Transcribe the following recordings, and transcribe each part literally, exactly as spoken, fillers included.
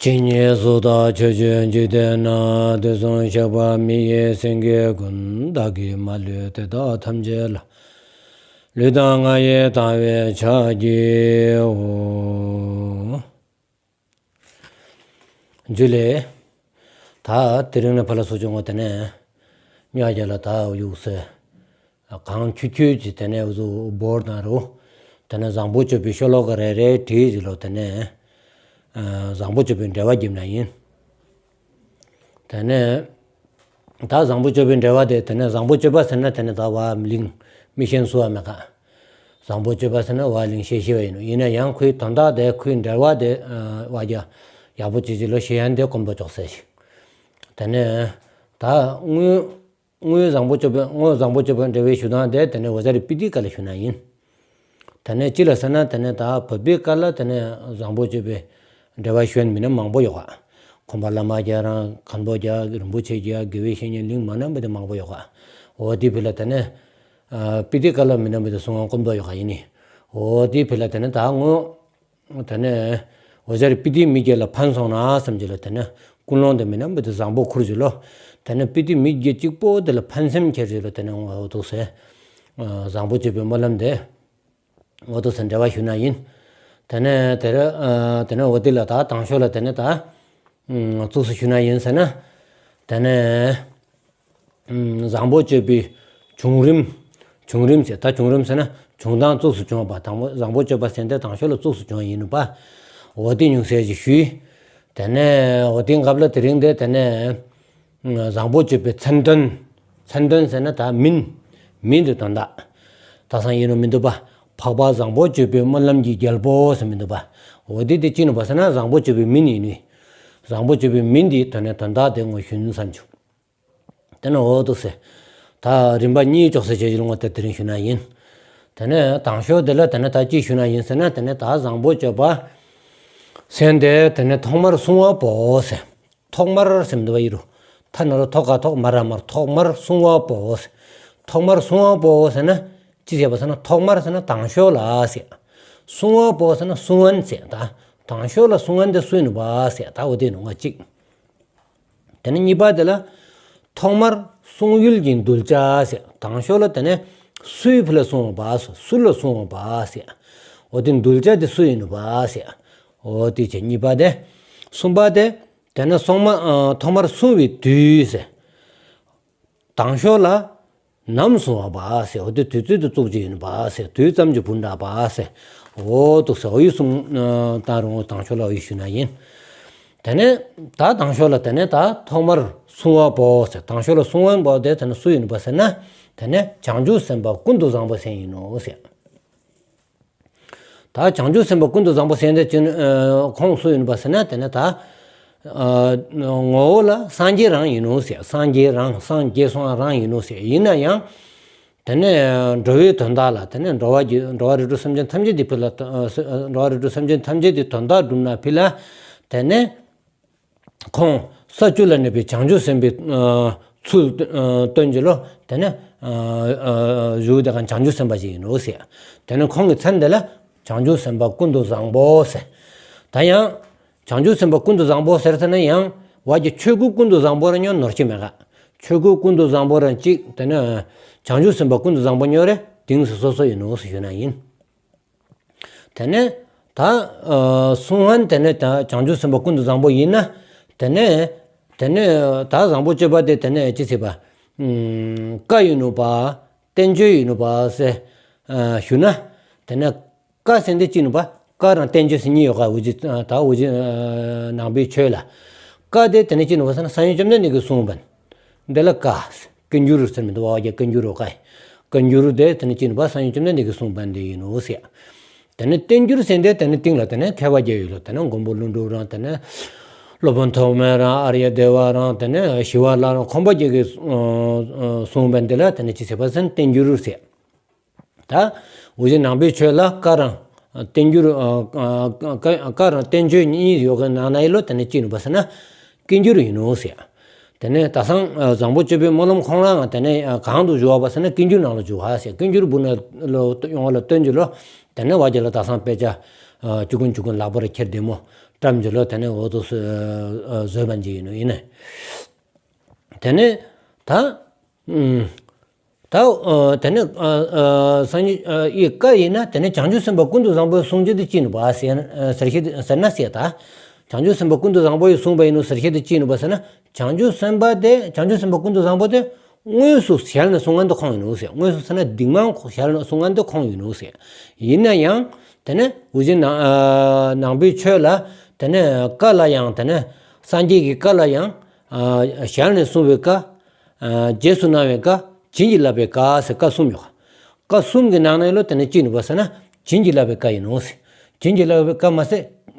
ཇི་སྙེད་གཟུགས་དང་ཆོས་ཅན་འཇིག་རྟེན་ན། དུས་གསུམ་གཤེགས་པ་མི་ཡི་སེང་གེ་ཀུན། བདག་གིས་མ་ལུས་དེ་དག་ཐམས་ཅད་ལ། ལུས་དང་ངག་ཡིད་དང་བས་ཕྱག་བགྱིའོ། ཇུ་ལེ། ད་དེ་རིང་ནས་ཕར་ལ་སོ་བྱུང་བ་དེ་ནས་ཉག་རྒྱ་ལ་ད་ཡུག་སེ། གང་ཁྱུ་ཁྱུ་ཅིག་དེ་ནས་འུ་ཚོ་བོར་དང་རུ། དེ་ནས་བཟང་པོ་སྤྱོད་པའི་ཤོ་ལོ་ཀ་རེ་རེ་བྲིས་ཅིག་ལོ། དེ་ནས་ཨ་བཟང་པོ་སྤྱོད་པའི་འགྲེལ་པ་རྒྱབ་ན་ཡིན། དེ་ནས་ད་བཟང་པོ་སྤྱོད་པའི་འགྲེལ་པ་དེ། དེ་ནས་བཟང་པོ་སྤྱོད་པ་ཟེར་ན་དེ་ནས་ད་བ་ལིང་མི་ཤེས་སུ་བ་མེད་ཀ། བཟང་པོ་སྤྱོད་པ་ཟེར་ན་བ་ལིང་ཤེས་ཤེས་བ་ཡིན་ནོ། ཡིན་ན་ཡང་ཁོའི་དོན་དག་དེ་ཁོའི་འགྲེལ་པ་དེ་ཨ་བ་རྒྱ་ཡག་པོ་ཅིག་ཅིག་ལོ་ཤེས་ཡན་དེ་དཀོན་པོ་ཅོག་ཟེར་ཞིག། དེ་ནས་ད་དངོས་དངོས་བཟང་པོ་སྤྱོད་པའི་དངོས་བཟང་པོ་སྤྱོད་པའི་འགྲེལ་པའི་ཞུ་སྟངས་དེ་དེ་ནས་འོ་ཟ་རི་པི་ཏི་ཀ་ལ་ཞུ་ན་ཡིན། དེ་ནས་ཅི་ལ་ཟེར་ན་དེ་ནས་ད་བ་པི་ཀ་ལ་དེ་ནས་བཟང་པོ་སྤྱོད་པའི་འགྲེལ་པ་ཞུ་ཡན་མི་སྣ་མང་པོ་ཡོད་ཀ། ཁོམ་པ་བླ་མ་རྒྱ་རང་མཁན་པོ་རྒྱ་རིན་པོ་ཆེ་རྒྱ་དགེ་བའི་བཤེས་གཉེན་གླིང་མ་ནམ་པ་དེ་མང་པོ་ཡོད་ཀ། འོ་དེ་ཕི་ལ་དེ་ནས་ཨ་པི་ཏི་ཀ་ལ་མི་ནམ་པ་དེ་གསུང་བ་དཀོན་པོ་ཡོད་ཀ་ཡིན་ནི། འོ་དེ་ཕི་ལ་དེ་ནས་ད་དངོས། དེ་ནས་འོ་ཟ་རི་པི་ཏི་མི་བརྒྱད་ལ་ཕན་སོང་ན་བསམ་གྱི་ལ། དེ་ནས་ཀུན་སློང་དེ་མི་ནམ་པ་དེ་བཟང་པོ་ཁུར་གྱི་ལོ། དེ་ནས་པི་ཏི་མི་བརྒྱད་གཅིག་པོ་དེ་ལ་ཕན་སེམས་ཁྱེར་གྱི་ལོ། དེ་ནས་འོ་དུ་སེ་ཨ་བཟང་པོ་སྤྱོད་པའི་སྨོན་ལམ་དེ་འོ་དུ་སེ་འགྲེལ་པ་ཞུ་ན་ཡིན། དེ་ནས་དེ་ར་ཨ་དེ་ནས་འོ་དེ་ལ་ད་དང་ཤོས་ལ་དེ་ནས་ད་ཨ་བཙུགས་སུ་ཞུ་ན་ཡིན་ཟེར་ན། དེ་ནས་ཨ་བཟང་པོ་སྤྱོད་པའི་བྱུང་རིམ། བྱུང་རིམ་ཟེར་ད་བྱུང་རིམ་ཟེར་ན་བྱུང་སྟངས་བཙུགས་སུ་བྱུང་བ། དང་པོ་བཟང་པོ་སྤྱོད་པ་ཟེར་དེ་དང་ཤོས་ལ་བཙུགས་སུ་བྱུང་བ་ཡིན་ནོ་པ། འོ་དེ་ཉུང་ཟེར་ཞིག་ཞུས། དེ་ནས་འོ་དེ་སྐབས་ལ་དེ་རིང་དེ་དེ་ནས་ཨ་བཟང་པོ་སྤྱོད་པའི་མཚན་དོན། མཚན་དོན་ཟེར་ན་ད་མིང་། མིང་དེ་དོན་དག་ད་སང་ཡིན་ནོ་མི་འདུག་པ། འཕགས་པ་བཟང་པོ་སྤྱོད་པའི་སྨོན་ལམ་གྱི་རྒྱལ་པོ་ཟེར་མི་འདུག་པ། འོ་དེ་དེ་ཅི་ནོ་པ་ཟེར་ན་བཟང་པོ་སྤྱོད་པའི་མིང་ཡིན་ནི། བཟང་པོ་སྤྱོད་པའི་མིང་འདི་དོན་ནས་དོན་དག་དེ་ངོ་ཞུན་བསམ་བྱུང་། དེ་ནས་འོ་དུ་སེ། ད་རིམ་པ་གཉིས་ཅོག་སེ་བྱེད་ཀྱི་ལོ་ངོ་དེ་དེ་རིང་ཞུ་ན་ཡིན། དེ་ནས་དང་ཤོས་དེ་ལ་དེ་ནས་ད་ཅི་ཞུ་ན་ཡིན་ཟེར་ན། དེ་ནས་ད་བཟང་པོ་སྤྱོད་པ་ཟེར་དེ་དེ་ནས་ཐོག་མར་གསུང་བ་པོ་ཟེར། ཐོག་མར་ཟེར་མི་འདུག་པ་ཡི་རུ། ཐ་ན་རོ་ཐོག་ཁ་ཐོག་མ་ར་མར་ཐོག་མར་གསུང་བ་པོ་ཟེར། ཐོག་མར་གསུང་བ་པོ་ཟེར་ན་ཅི་ཟེར་བ་ཟེར་ན་ཐོག་མར་ཟེར་ན་དང་ཤོས་ལ་ཟེར། གསུང་བ་པོ་ཟེར་ན་གསུང་བན་ཟེར། ད་དང་ཤོས་ལ་གསུང་བན་དེ་སུ་ཡིན་ནོ་པ་ཟེར། ད་འོ་དེ་ནོ་ང་གཅིག། དེ་ནས་གཉིས་པ་དེ་ལ་ཐོག་མར་གསུང་ཡུལ་གྱི་གདུལ་བྱ་ཟེར། དང་ཤོས་ལ་དེ་ནས་སུའི་ཕི་ལ་གསུང་བ་པ་ཟེར། སུ་ལ་གསུང་བ་པ་ཟེར། འོ་དེ་གདུལ་བྱ་དེ་སུ་ཡིན་ནོ་པ་ཟེར། འོ་དེ་བྱས་གཉིས་པ་དེ། གསུམ་པ་དེ་དེ་ནས་སོང་མ་ཨ་ཐོག་མར་གསུང་བའི་དུས་ཟེར། དང་ཤོས་ལ་ནམ་གསུང་བ་པ་ཟེར། འོ་དེ་དུས་ཚོད་དེ་བཙུགས་ཀྱི་ཡིན་པ་ཟེར། དུས་ཙམ་གྱི་བུ་འདྲ་པ་ཟེར། འོ་དུ་ཟེར། འོ་ཡི་གསུང་ཨ་ད་རུང་དང་ཤོས་ལ་འོ་ཡི་ཞུ་ན་ཡིན། དེ་ནས་ད་དང་ཤོས་ལ་དེ་ནས་ད་ཐོག་མར་གསུང་བ་པོ་ཟེར། དང་ཤོས་ལ་གསུང་བ་པོ་དེ་དེ་ནས་སུ་ཡིན་པ་ཟེར་ན། དེ་ནས་བྱང་ཆུབ་སེམས་དཔའ་ཀུན་ཏུ་བཟང་པོ་ཟེར་ཡིན་ནོ་ཟེར། ད་བྱང་ཆུབ་སེམས་དཔའ་ཀུན་ཏུ་བཟང་པོ་ཟེར་དེ་ཅི་ཨ་ཁོང་སུ་ཡིན་པ་ཟེར་ན། དེ་ནས་ད་ཨ་ངོ་བོ་ལ་སངས་རྒྱས་རང་ཡིན་ནོ་ཟེར། སངས་རྒྱས་རང་སངས་རྒྱས་སོང་རང་ཡིན་ནོ་ཟེར། ཡིན་ན་ཡང་དེ་ནས་འགྲོ་བའི་དོན་དག་ལ། དེ་ནས་འགྲོ་བ་གི་འགྲོ་བ་རིགས་དྲུག་སེམས་ཅན་ཐམས་ཅད་དེ་ཕི་ལ་ཨ་འགྲོ་བ་རིགས་དྲུག་སེམས་ཅན་ཐམས་ཅད་དེ་དོན་དག་སྒྲུབ་ན་ཕི་ལ། དེ་ནས་ཁོང་ས་བཅུ་ལ་གནས་པའི་བྱང་ཆུབ་སེམས་དཔའི་ཨ་ཚུལ་ཨ་སྟོན་གྱི་ལོ། དེ་ནས་ཨ་ཨ་བཞུགས་དེ་གང་བྱང་ཆུབ་སེམས་དཔའ་ཞིག་ཡིན་ནོ་ཟེར། དེ་ནས་ཁོང་གི་མཚན་དེ་ལ་བྱང་ཆུབ་སེམས་དཔའ་ཀུན་ཏུ་བཟང་པོ་ཟེར། ད་ཡང་བྱང་ཆུབ་སེམས་དཔའ་ཀུན་ཏུ་བཟང་པོ་ཟེར་ཟེར་ན་ཡང་བ་གི་ཆོས་སྐུ་ཀུན་ཏུ་བཟང་པོ་ར་ཉོ་ནོར་གྱི་མེད་ག། ཆོས་སྐུ་ཀུན་ཏུ་བཟང་པོ་ར་གཅིག། དེ་ནས་བྱང་ཆུབ་སེམས་དཔའ་ཀུན་ཏུ་བཟང་པོ་ཉོ་རེ་དེང་སུ་སོ་སོ་ཡིན་ནོ་ཟེར་ཞུ་ན་ཡིན། དེ་ནས་ད་ཨ་གསུང་བན་དེ་ནས་ད་བྱང་ཆུབ་སེམས་དཔའ་ཀུན་ཏུ་བཟང་པོ་ཡིན་ན། དེ་ནས་དེ་ནས་ད་བཟང་པོ་སྤྱོད་པ་དེ་དེ་ནས་ཅི་ཟེར་བ། ཨུམ་བཀའ་ཡིན་ནོ་པ། བསྟན་བཅོས་ཡིན་ནོ་པ་ཟེར་ཨ་ཞུ་ན། དེ་ནས་བཀའ་ཟེར་དེ་ཅི་ནོ་པ། བཀའ་རང་བསྟན་བཅོས་ཟེར་གཉིས་ཡོད་ག། འུ་ཅི་ད་འུ་ཅི་ཨ་ནང་པའི་ཆོས་ལ། བཀའ་དེ་དེ་ནས་ཅི་ནོ་པ་ཟེར་ན་སངས་རྒྱས་བཅོམ་ལྡན་འདས་ཀྱིས་གསུངས་པ། འདི་ལ་བཀའ་ཟེར། བཀའ་འགྱུར་ཟེར་མི་འདུག་བ། བཀའ་འགྱུར་རོ་བཀའ། བཀའ་འགྱུར་དེ་དེ་ནས་ཅི་ནོ་པ། སངས་རྒྱས་བཅོམ་ལྡན་འདས་ཀྱིས་གསུངས་པ་འདི་ཡིན་ནོ་ཟེར། དེ་ནས་བསྟན་འགྱུར་ཟེར་དེ་དེ་ནས་སྟེང་ལ་དེ་ནས་མཁས་པ་བརྒྱད་ཡོད་ལོ། དེ་ནས་མགོན་པོ་ཀླུ་སྒྲུབ་རང་། དེ་ནས་སློབ་དཔོན་ཐོགས་མེད་རང་། ཨཱརྱ་དེ་བ་རང་། དེ་ནས་ཞི་བ་ལྷ་རང་། ཁོང་པ་བརྒྱད་ཀྱིས་ཨ་ཨ་གསུངས་པ་འདི་ལ་དེ་ནས་ཅི་ཟེར་བ་ཟེར་ན་བསྟན་འགྱུར་ཟེར། ད་འུ་ཅི་ནང་པའི་ཆོས་ལ་བཀའ་རང་བསྟན་འགྱུར་ཨ་ཨ་བཀའ་བཀའ་རང་བསྟན་བཅོས་གཉིས་ཡོད་གི་ནང་ན་ཡིན་ལོ། དེ་ནས་ཅི་ནོ་པ་ཟེར་ན་བསྐྱེད་འགྱུར་ཡིན་ནོ་ཟེར། དེ་ནས་ད་སང་ཨ་བཟང་པོ་སྤྱོད་པའི་སྨོན་ལམ་ཁོང་རང་དེ་ནས་ཨ་གང་དུ་བཞུགས་པ་ཟེར་ན་བསྐྱེད་འགྱུར་ནང་ལ་བཞུགས་པ་ཟེར། བསྐྱེད་འགྱུར་བུ་ན་ལོ་ཡོང་བ་ལ་སྟོན་གྱི་ལོ། དེ་ནས་བ་རྒྱ་ལ་ད་སང་དཔེ་ཆ་ཨ་བཅུ་ཀུན་བཅུ་ཀུན་ལག་པར་ཁྱེར་བདེ་མོ། བཀྲམ་གྱི་ལོ། དེ་ནས་འོ་དུ་བཟོས་པ་འཇི་ཡིན་ནོ་ཡིན་ནས། དེ་ནས་ད་ཨུམ། ད་ཨ་དེ་ནས་ཨ་ཨ་སངས་རྒྱས་ཨ་ཡི་བཀའ་ཡིན་ན། དེ་ནས་བྱང་ཆུབ་སེམས་དཔའ་ཀུན་ཏུ་བཟང་པོའི་གསུང་རྒྱུ་དེ་ཅི་ནུ་བ་ཟེར་ཟེར་ཤེས་ཟེར་ན་ཟེར། ད་བྱང་ཆུབ་སེམས་དཔའ་ཀུན་ཏུ་བཟང་པོ་ཡི་གསུངས་པ་ཡིན་ནོ་ཟེར་ཤེས་དེ་ཅི་ནུ་བ་ཟེར་ན། བྱང་ཆུབ་སེམས་དཔའ་དེ་བྱང་ཆུབ་སེམས་དཔའ་ཀུན་ཏུ་བཟང་པོ་དེ་དངོས་སུ་ཞལ་ནས་གསུང་མཁན་དེ་ཁོང་ཡིན་ནོ་ཟེར། དངོས་སུ་ཟེར་ན་སྡིག་མ་ཞལ་ནས་གསུང་མཁན་དེ་ཁོང་ཡིན་ནོ་ཟེར། ཡིན་ན་ཡང་དེ་ནས་འུ་ཅག་ནང་ཨ་ནང་པའི་ཆོས་ལ་དེ་ནས་བཀའ་ལ་ཡང་དེ་ནས་སངས་རྒྱས་ཀྱི་བཀའ་ལ་ཡང་ཨ་ཞལ་ནས་གསུངས་པའི་བཀའ། ཨ་རྗེས་སུ་གནང་བའི་བཀའ། བྱིན་གྱིས་བརླབས་པའི་བཀའ་ཟེར་བཀའ་གསུམ་ཡོད། བཀའ་གསུམ་གྱི་ནང་ནས་ལོ་དེ་ནས་ཅི་ནུ་བ་ཟེར་ན། བྱིན་གྱིས་བརླབས་པའི་བཀའ་ཡིན་ནོ་ཟེར། བྱིན་གྱིས་བརླབས་པའི་བཀའ་མ་ཟད་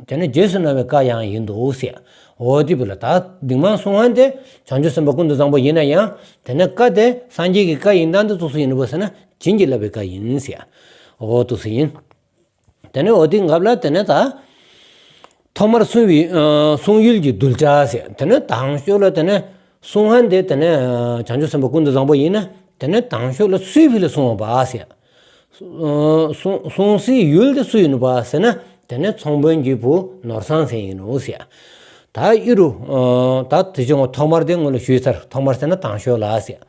དེ་ནས་རྗེས་སུ་གནང་བའི་བཀའ་ཡང་ཡིན་འདུག་ཟེར། འོ་དེ་བས་ལ་ད་སྡིག་མ་གསུང་མཁན་དེ་བྱང་ཆུབ་སེམས་དཔའ་ཀུན་ཏུ་བཟང་པོ་ཡིན་ན་ཡང་། དེ་ནས་བཀའ་དེ་སངས་རྒྱས་ཀྱི་བཀའ་ཡིན་སྟངས་དེ་ཙོགས་སུ་ཡིན་ནུ་བ་ཟེར་ན། བྱིན་གྱིས་བརླབས་པའི་བཀའ་ཡིན་ཟེར། འོ་དེ་ཙོགས་ཡིན། དེ་ནས་འོ་དེ་འགབ་ལ་དེ་ནས་ད་ཐོག་མར་གསུང་བའི་ཨ་གསུང་ཡུལ་གྱི་གདུལ་བྱ་ཟེར། དེ་ནས་དང་ཤོས་ལ་དེ་ནས་གསུང་མཁན་དེ་དེ་ནས་ཨ་བྱང་ཆུབ་སེམས་དཔའ་ཀུན་ཏུ་བཟང་པོ་ཡིན་ན། དེ་ནས་དང་ཤོས་ལ་སུའི་ཕི་ལ་གསུང་བ་ཟེར། ཨ་གསུང་གསུང་སའི་ཡུལ་དེ་སུ་ཡིན་ནུ་བ་ཟེར་ན། དེ་ནས་ཚོང་དཔོན་གྱི་བུ་ནོར་བཟང་ཟེར་ཡིན་ནོ་ཟེར། ད་ཨི་རུ་ཨ་ད་དེ་ཅི་ངོ་ཐོག་མར་དེ་ངོ་ལ་ཞུས་ཚར། ཐོག་མར་ཟེར་ན་དང་ཤོས་ལ་ཟེར།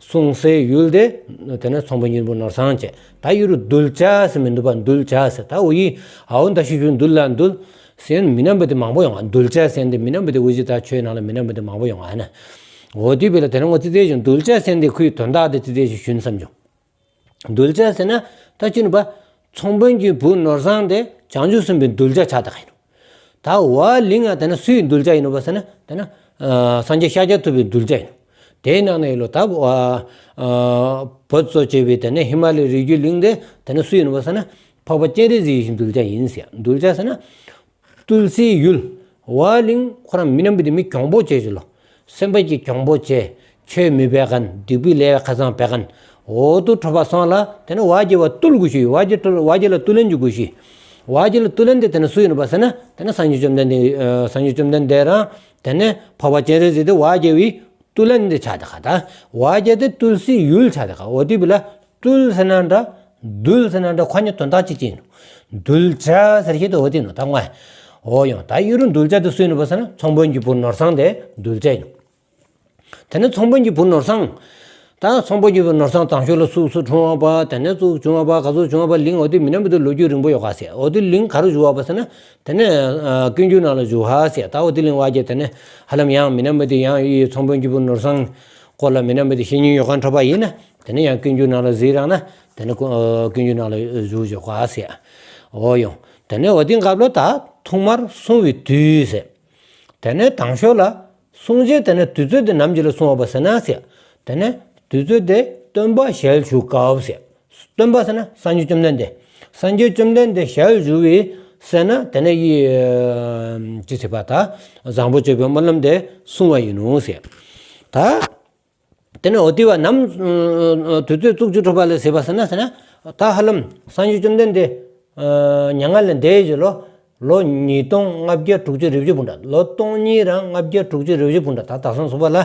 གསུང་སའི་ཡུལ་དེ་དེ་ནས་ཚོང་དཔོན་གྱི་བུ་ནོར་བཟང་བྱས། ད་ཨི་རུ་གདུལ་བྱ་ཟེར་མི་འདུག་པ། གདུལ་བྱ་ཟེར། ད་འོ་ཡི་ཨའོ་ད་ཤི་ཤུ་འདུལ་ལ་འདུལ་ཟེར་མི་རྣམ་པ་དེ་མང་པོ་ཡོང་བ། གདུལ་བྱ་ཟེར་དེ་མི་རྣམ་པ་དེ་འུ་ཅག་ད་ཆོས་ནང་ལ་མི་རྣམ་པ་དེ་མང་པོ་ཡོང་བ་ན། འོ་དེ་བས་ལ་དེ་ནས་ངོ་ཙི་ཙི་ཞིག་གདུལ་བྱ་ཟེར་དེ་ཁོའི་དོན་དག་དེ་ཙི་ཙི་ཞིག་ཞུན་བསམ་བྱུང་། གདུལ་བྱ་ཟེར་ན་ད་ཅི་ནུ་བ། ཚོང་དཔོན་གྱི་བུ་ནོར་བཟང་དེ་བྱང་ཆུབ་སེམས་དཔའི་གདུལ་བྱ་ཆགས་ད་ག་ཡིན་ནོ། ད་བ་ལིང་ང་དེ་ནས་སུའི་གདུལ་བྱ་ཡིན་ནུ་བ་ཟེར་ན། དེ་ནས་ཨ་སངས་རྒྱས་ཤཱཀྱ་ཐུབ་པའི་གདུལ་བྱ་ཡིན་ནོ། དེའི་ནང་ནས་ཡོད་ལོ། ད་བ་ཨ་བོད་གཙོ་བྱས་པའི་དེ་ནས་ཧི་མ་ལའི་རི་རྒྱུད་གླིང་དེ་དེ་ནས་སུ་ཡིན་ནུ་བ་ཟེར་ན། འཕགས་པ་སྤྱན་རས་གཟིགས་ཀྱི་གདུལ་བྱ་ཡིན་ཟེར། གདུལ་བྱ་ཟེར་ན། གདུལ་སའི་ཡུལ། བ་ལིང་ཁོ་རང་མི་རྣམ་པ་དེ་མི་གྱོང་པོ་བྱེད་ཅི་ལོ། སེམས་པ་གི་གྱོང་པོ་བྱེད། ཆོས་མི་འབད་མཁན། སྡིག་པའི་ལས་ཁ་ཚང་འབད་མཁན། འོ་དུ་ཁྲོ་བ་སོང་ལ་དེ་ནས་བ་རྒྱལ་བ་བཏུལ་དགོས་ཤེས། བ་རྒྱལ་བ་རྒྱལ་ལ་བཏུལ་ལེན་བྱེད་དགོས་ཤེས། བ་རྒྱལ་ལ་བཏུལ་ལེན་དེ་དེ་ནས་སུ་ཡིན་ནུ་བ་ཟེར་ན། དེ་ནས་སངས་རྒྱས་བཅོམ་ལྡན་འདས། ཨ་སངས་རྒྱས་བཅོམ་ལྡན་འདས་རང་དེ་ནས་འཕགས་པ་སྤྱན་རས་གཟིགས་དེ་བ་རྒྱལ་བའི་བཏུལ་ལེན་དེ་ཆགས་ད་ག། ད་བ་རྒྱལ་དེ་བཏུལ་སའི་ཡུལ་ཆགས་ད་ག། འོ་དེ་བས་ལ། བཏུལ་ཟེར་ན་འདྲ། གདུལ་ཟེར་ན་འདྲ། ཁོ་གཉིས་དོན་དག་གཅིག་ཅིག་ཡིན་ནོ། གདུལ་བྱ་ཟེར་ཤེས་དེ་འོ་དེ་ནོ། ད་ངོ་འོ་ཡོང་ད་ཨི་རུ་གདུལ་བྱ་དེ་སུ་ཡིན་ནུ་བ་ཟེར་ན། ཚོང་དཔོན་གྱི་བུ་ནོར་བཟང་དེ་གདུལ་བྱ་ཡིན་ནོ། དེ་ནས་ཚོང་དཔོན་གྱི་བུ་ནོར་བཟང་། ད་ཚོང་དཔོན་གྱི་བུ་ནོར་བཟང་དང་ཤོས་ལ་སུ་སུ་འཁྲུངས་པ། དེ་ནས་སུ་བྱུང་བ། ག་ཚོད་བྱུང་བ། གླིང་འོ་དེ་མི་རྣམ་པ་དེ་ལོ་རྒྱུས་རིང་པོ་ཡོད་ག་ཟེར། འོ་དེ་གླིང་ག་རུ་བཞུགས་པ་ཟེར་ན། དེ་ནས་ཨ་ཀུན་མཁྱེན་ནང་ལ་བཞུགས་ཧ་ཟེར། ད་འོ་དེ་གླིང་བ་རྒྱལ་དེ་ནས་ཧ་ལམ་ཡང་མི་རྣམ་པ་དེ་ཡང་ཨི་ཚོང་དཔོན་གྱི་བུ་ནོར་བཟང་སྐོར་ལ་མི་རྣམ་པ་དེ་ཤེས་ཉེན་ཡོད་མཁན་འཁྲབ་པ་ཡིན་ན། དེ་ནས་ཡང་ཀུན་མཁྱེན་ནང་ལ་གཟིགས་རང་ན། དེ་ནས་ཀུ་ཨ་ཀུན་མཁྱེན་ནང་ལ་བཞུགས་བཞུགས་ག་ཟེར། འོ་ཡོང་། དེ་ནས་འོ་དེ་སྐབས་ལ་ད་ཐོག་མར་གསུང་བའི་དུས་ཟེར། དེ་ནས་དང་ཤོས་ལ་གསུང་བྱའི་དེ་ནས་དུས་ཚོད་དེ་ནམ་གྱི་ལ་གསུང་བ་ཟེར་ན་ཟེར། དེ་ནས་དུས་ཚོད་དེ་སྟོན་པ་ཞལ་བཞུགས་སྐབས་ཟེར། སྟོན་པ་ཟེར་ན་སངས་རྒྱས་བཅོམ་ལྡན་འདས། སངས་རྒྱས་བཅོམ་ལྡན་འདས་ཞལ་བཞུགས་པའི་ཟེར་ན་དེ་ནས་ཡི་ཅི་ཟེར་བ། ད་བཟང་པོ་སྤྱོད་པའི་སྨོན་ལམ་དེ་གསུང་བ་ཡིན་ནོ་ཟེར། ད་དེ་ནས་འོ་དེ་བ་ནམ་དུས་ཚོད་བཙུགས་རྒྱུ་འཁྲབ་པ་ལ་ཟེར་བ་ཟེར་ན་ཟེར་ན། ད་ཧ་ལམ་སངས་རྒྱས་བཅོམ་ལྡན་འདས་མྱ་ངན་ལས་འདས་ཀྱི་ལོ། ལོ་ཉིས་སྟོང་ལྔ་བརྒྱ་དྲུག་ཅུ་རེ་བཞི་འབུམ་འདྲ། ལོ་སྟོང་གཉིས་རང་ལྔ་བརྒྱ་དྲུག་ཅུ་རེ་བཞི་འབུམ་འདྲ། ད་ད་སང་སོང་བ་ལ།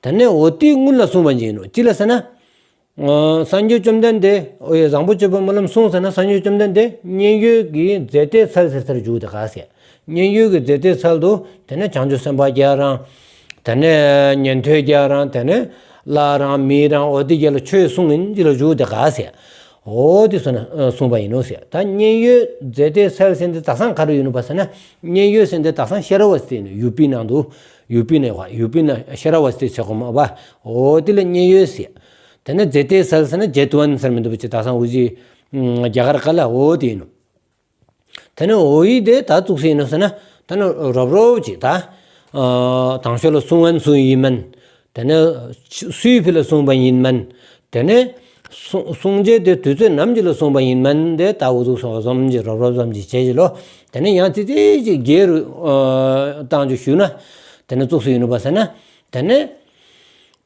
དེ་ནས་འོ་དེའི་སྔོན་ལ་གསུངས་པ་ཅིག་ཡིན་ནོ། ཅི་ལ་ཟེར་ན། ཨ་སངས་རྒྱས་བཅོམ་ལྡན་འདས་འོ་ཡ་བཟང་པོ་སྤྱོད་པའི་སྨོན་ལམ་གསུངས་ཟེར་ན། སངས་རྒྱས་བཅོམ་ལྡན་འདས་མཉན་ཡོད་ཀྱི་རྫས་མཐའི་ཚལ་ཟེར་སར་བཞུགས་དེ་ག་ཟེར། མཉན་ཡོད་ཀྱི་རྫས་མཐའི་ཚལ་དུ་དེ་ནས་བྱང་ཆུབ་སེམས་དཔའ་བརྒྱ་རང་། དེ་ནས་ཉན་ཐོས་བརྒྱ་རང་། དེ་ནས་ལྷ་རང་མི་རང་འོ་དེ་བརྒྱ་ལ་ཆོས་གསུང་ཡིན་ཅི་ལ་བཞུགས་དེ་ག་ཟེར། འོ་དེ་སོང་ན་ཨ་གསུངས་པ་ཡིན་ནོ་ཟེར། ད་མཉན་ཡོད་རྫས་མཐའི་ཚལ་ཟེར་དེ་ད་སང་ག་རུ་ཡིན་ནོ་བ་ཟེར་ན། མཉན་ཡོད་ཟེར་དེ་ད་སང་ཤ་ར་བ་སི་ཏི་ཡིན་ནོ། ཡུ་པི་ནང་དུ། ཡུ་པི་ནས་བ་ཡུ་པི་ན་ཤ་ར་བ་སི་ཏི་ཟེར་གོ་མ་བ། འོ་དེ་ལ་མཉན་ཡོད་ཟེར། དེ་ནས་རྫས་མཐའི་ཚལ་ཟེར་ན་ཇེ་ཏུ་ཝན་ཟེར་མི་འདུག་པ་ཅི། ད་སང་འུ་ཅི་རྒྱ་གར་ག་ལ་འོ་དེ་ཡིན་ནོ། དེ་ནས་འོ་ཡི་དེ་ད་བཙུགས་སེ་ཡིན་ནོ་ཟེར་ན། དེ་ནས་རོབ་རོབ་ཅིག་ད་ཨ་དང་ཤོས་ལ་གསུང་མཁན་སུ་ཡིན་མིན། དེ་ནས་སུའི་ཕི་ལ་གསུངས་པ་ཡིན་མིན། དེ་ནས་གསུང་གསུང་བྱའི་དེ་དུས་ཚོད་ནམ་གྱི་ལ་གསུངས་པ་ཡིན་མིན་དེ་ད་འུ་ཚུགས་སོ་ཙམ་གྱི་རོབ་རོབ་ཙམ་གྱི་བྱས་ཀྱི་ལོ། དེ་ནས་ཡང་ཙི་ཙི་ཅིག་རྒྱས་རུ་ཨ་བཏང་རྒྱུ་ཞུས་ན། དེ་ནས་བཙུགས་སེ་ཡིན་ནོ་བ་ཟེར་ན། དེ་ནས།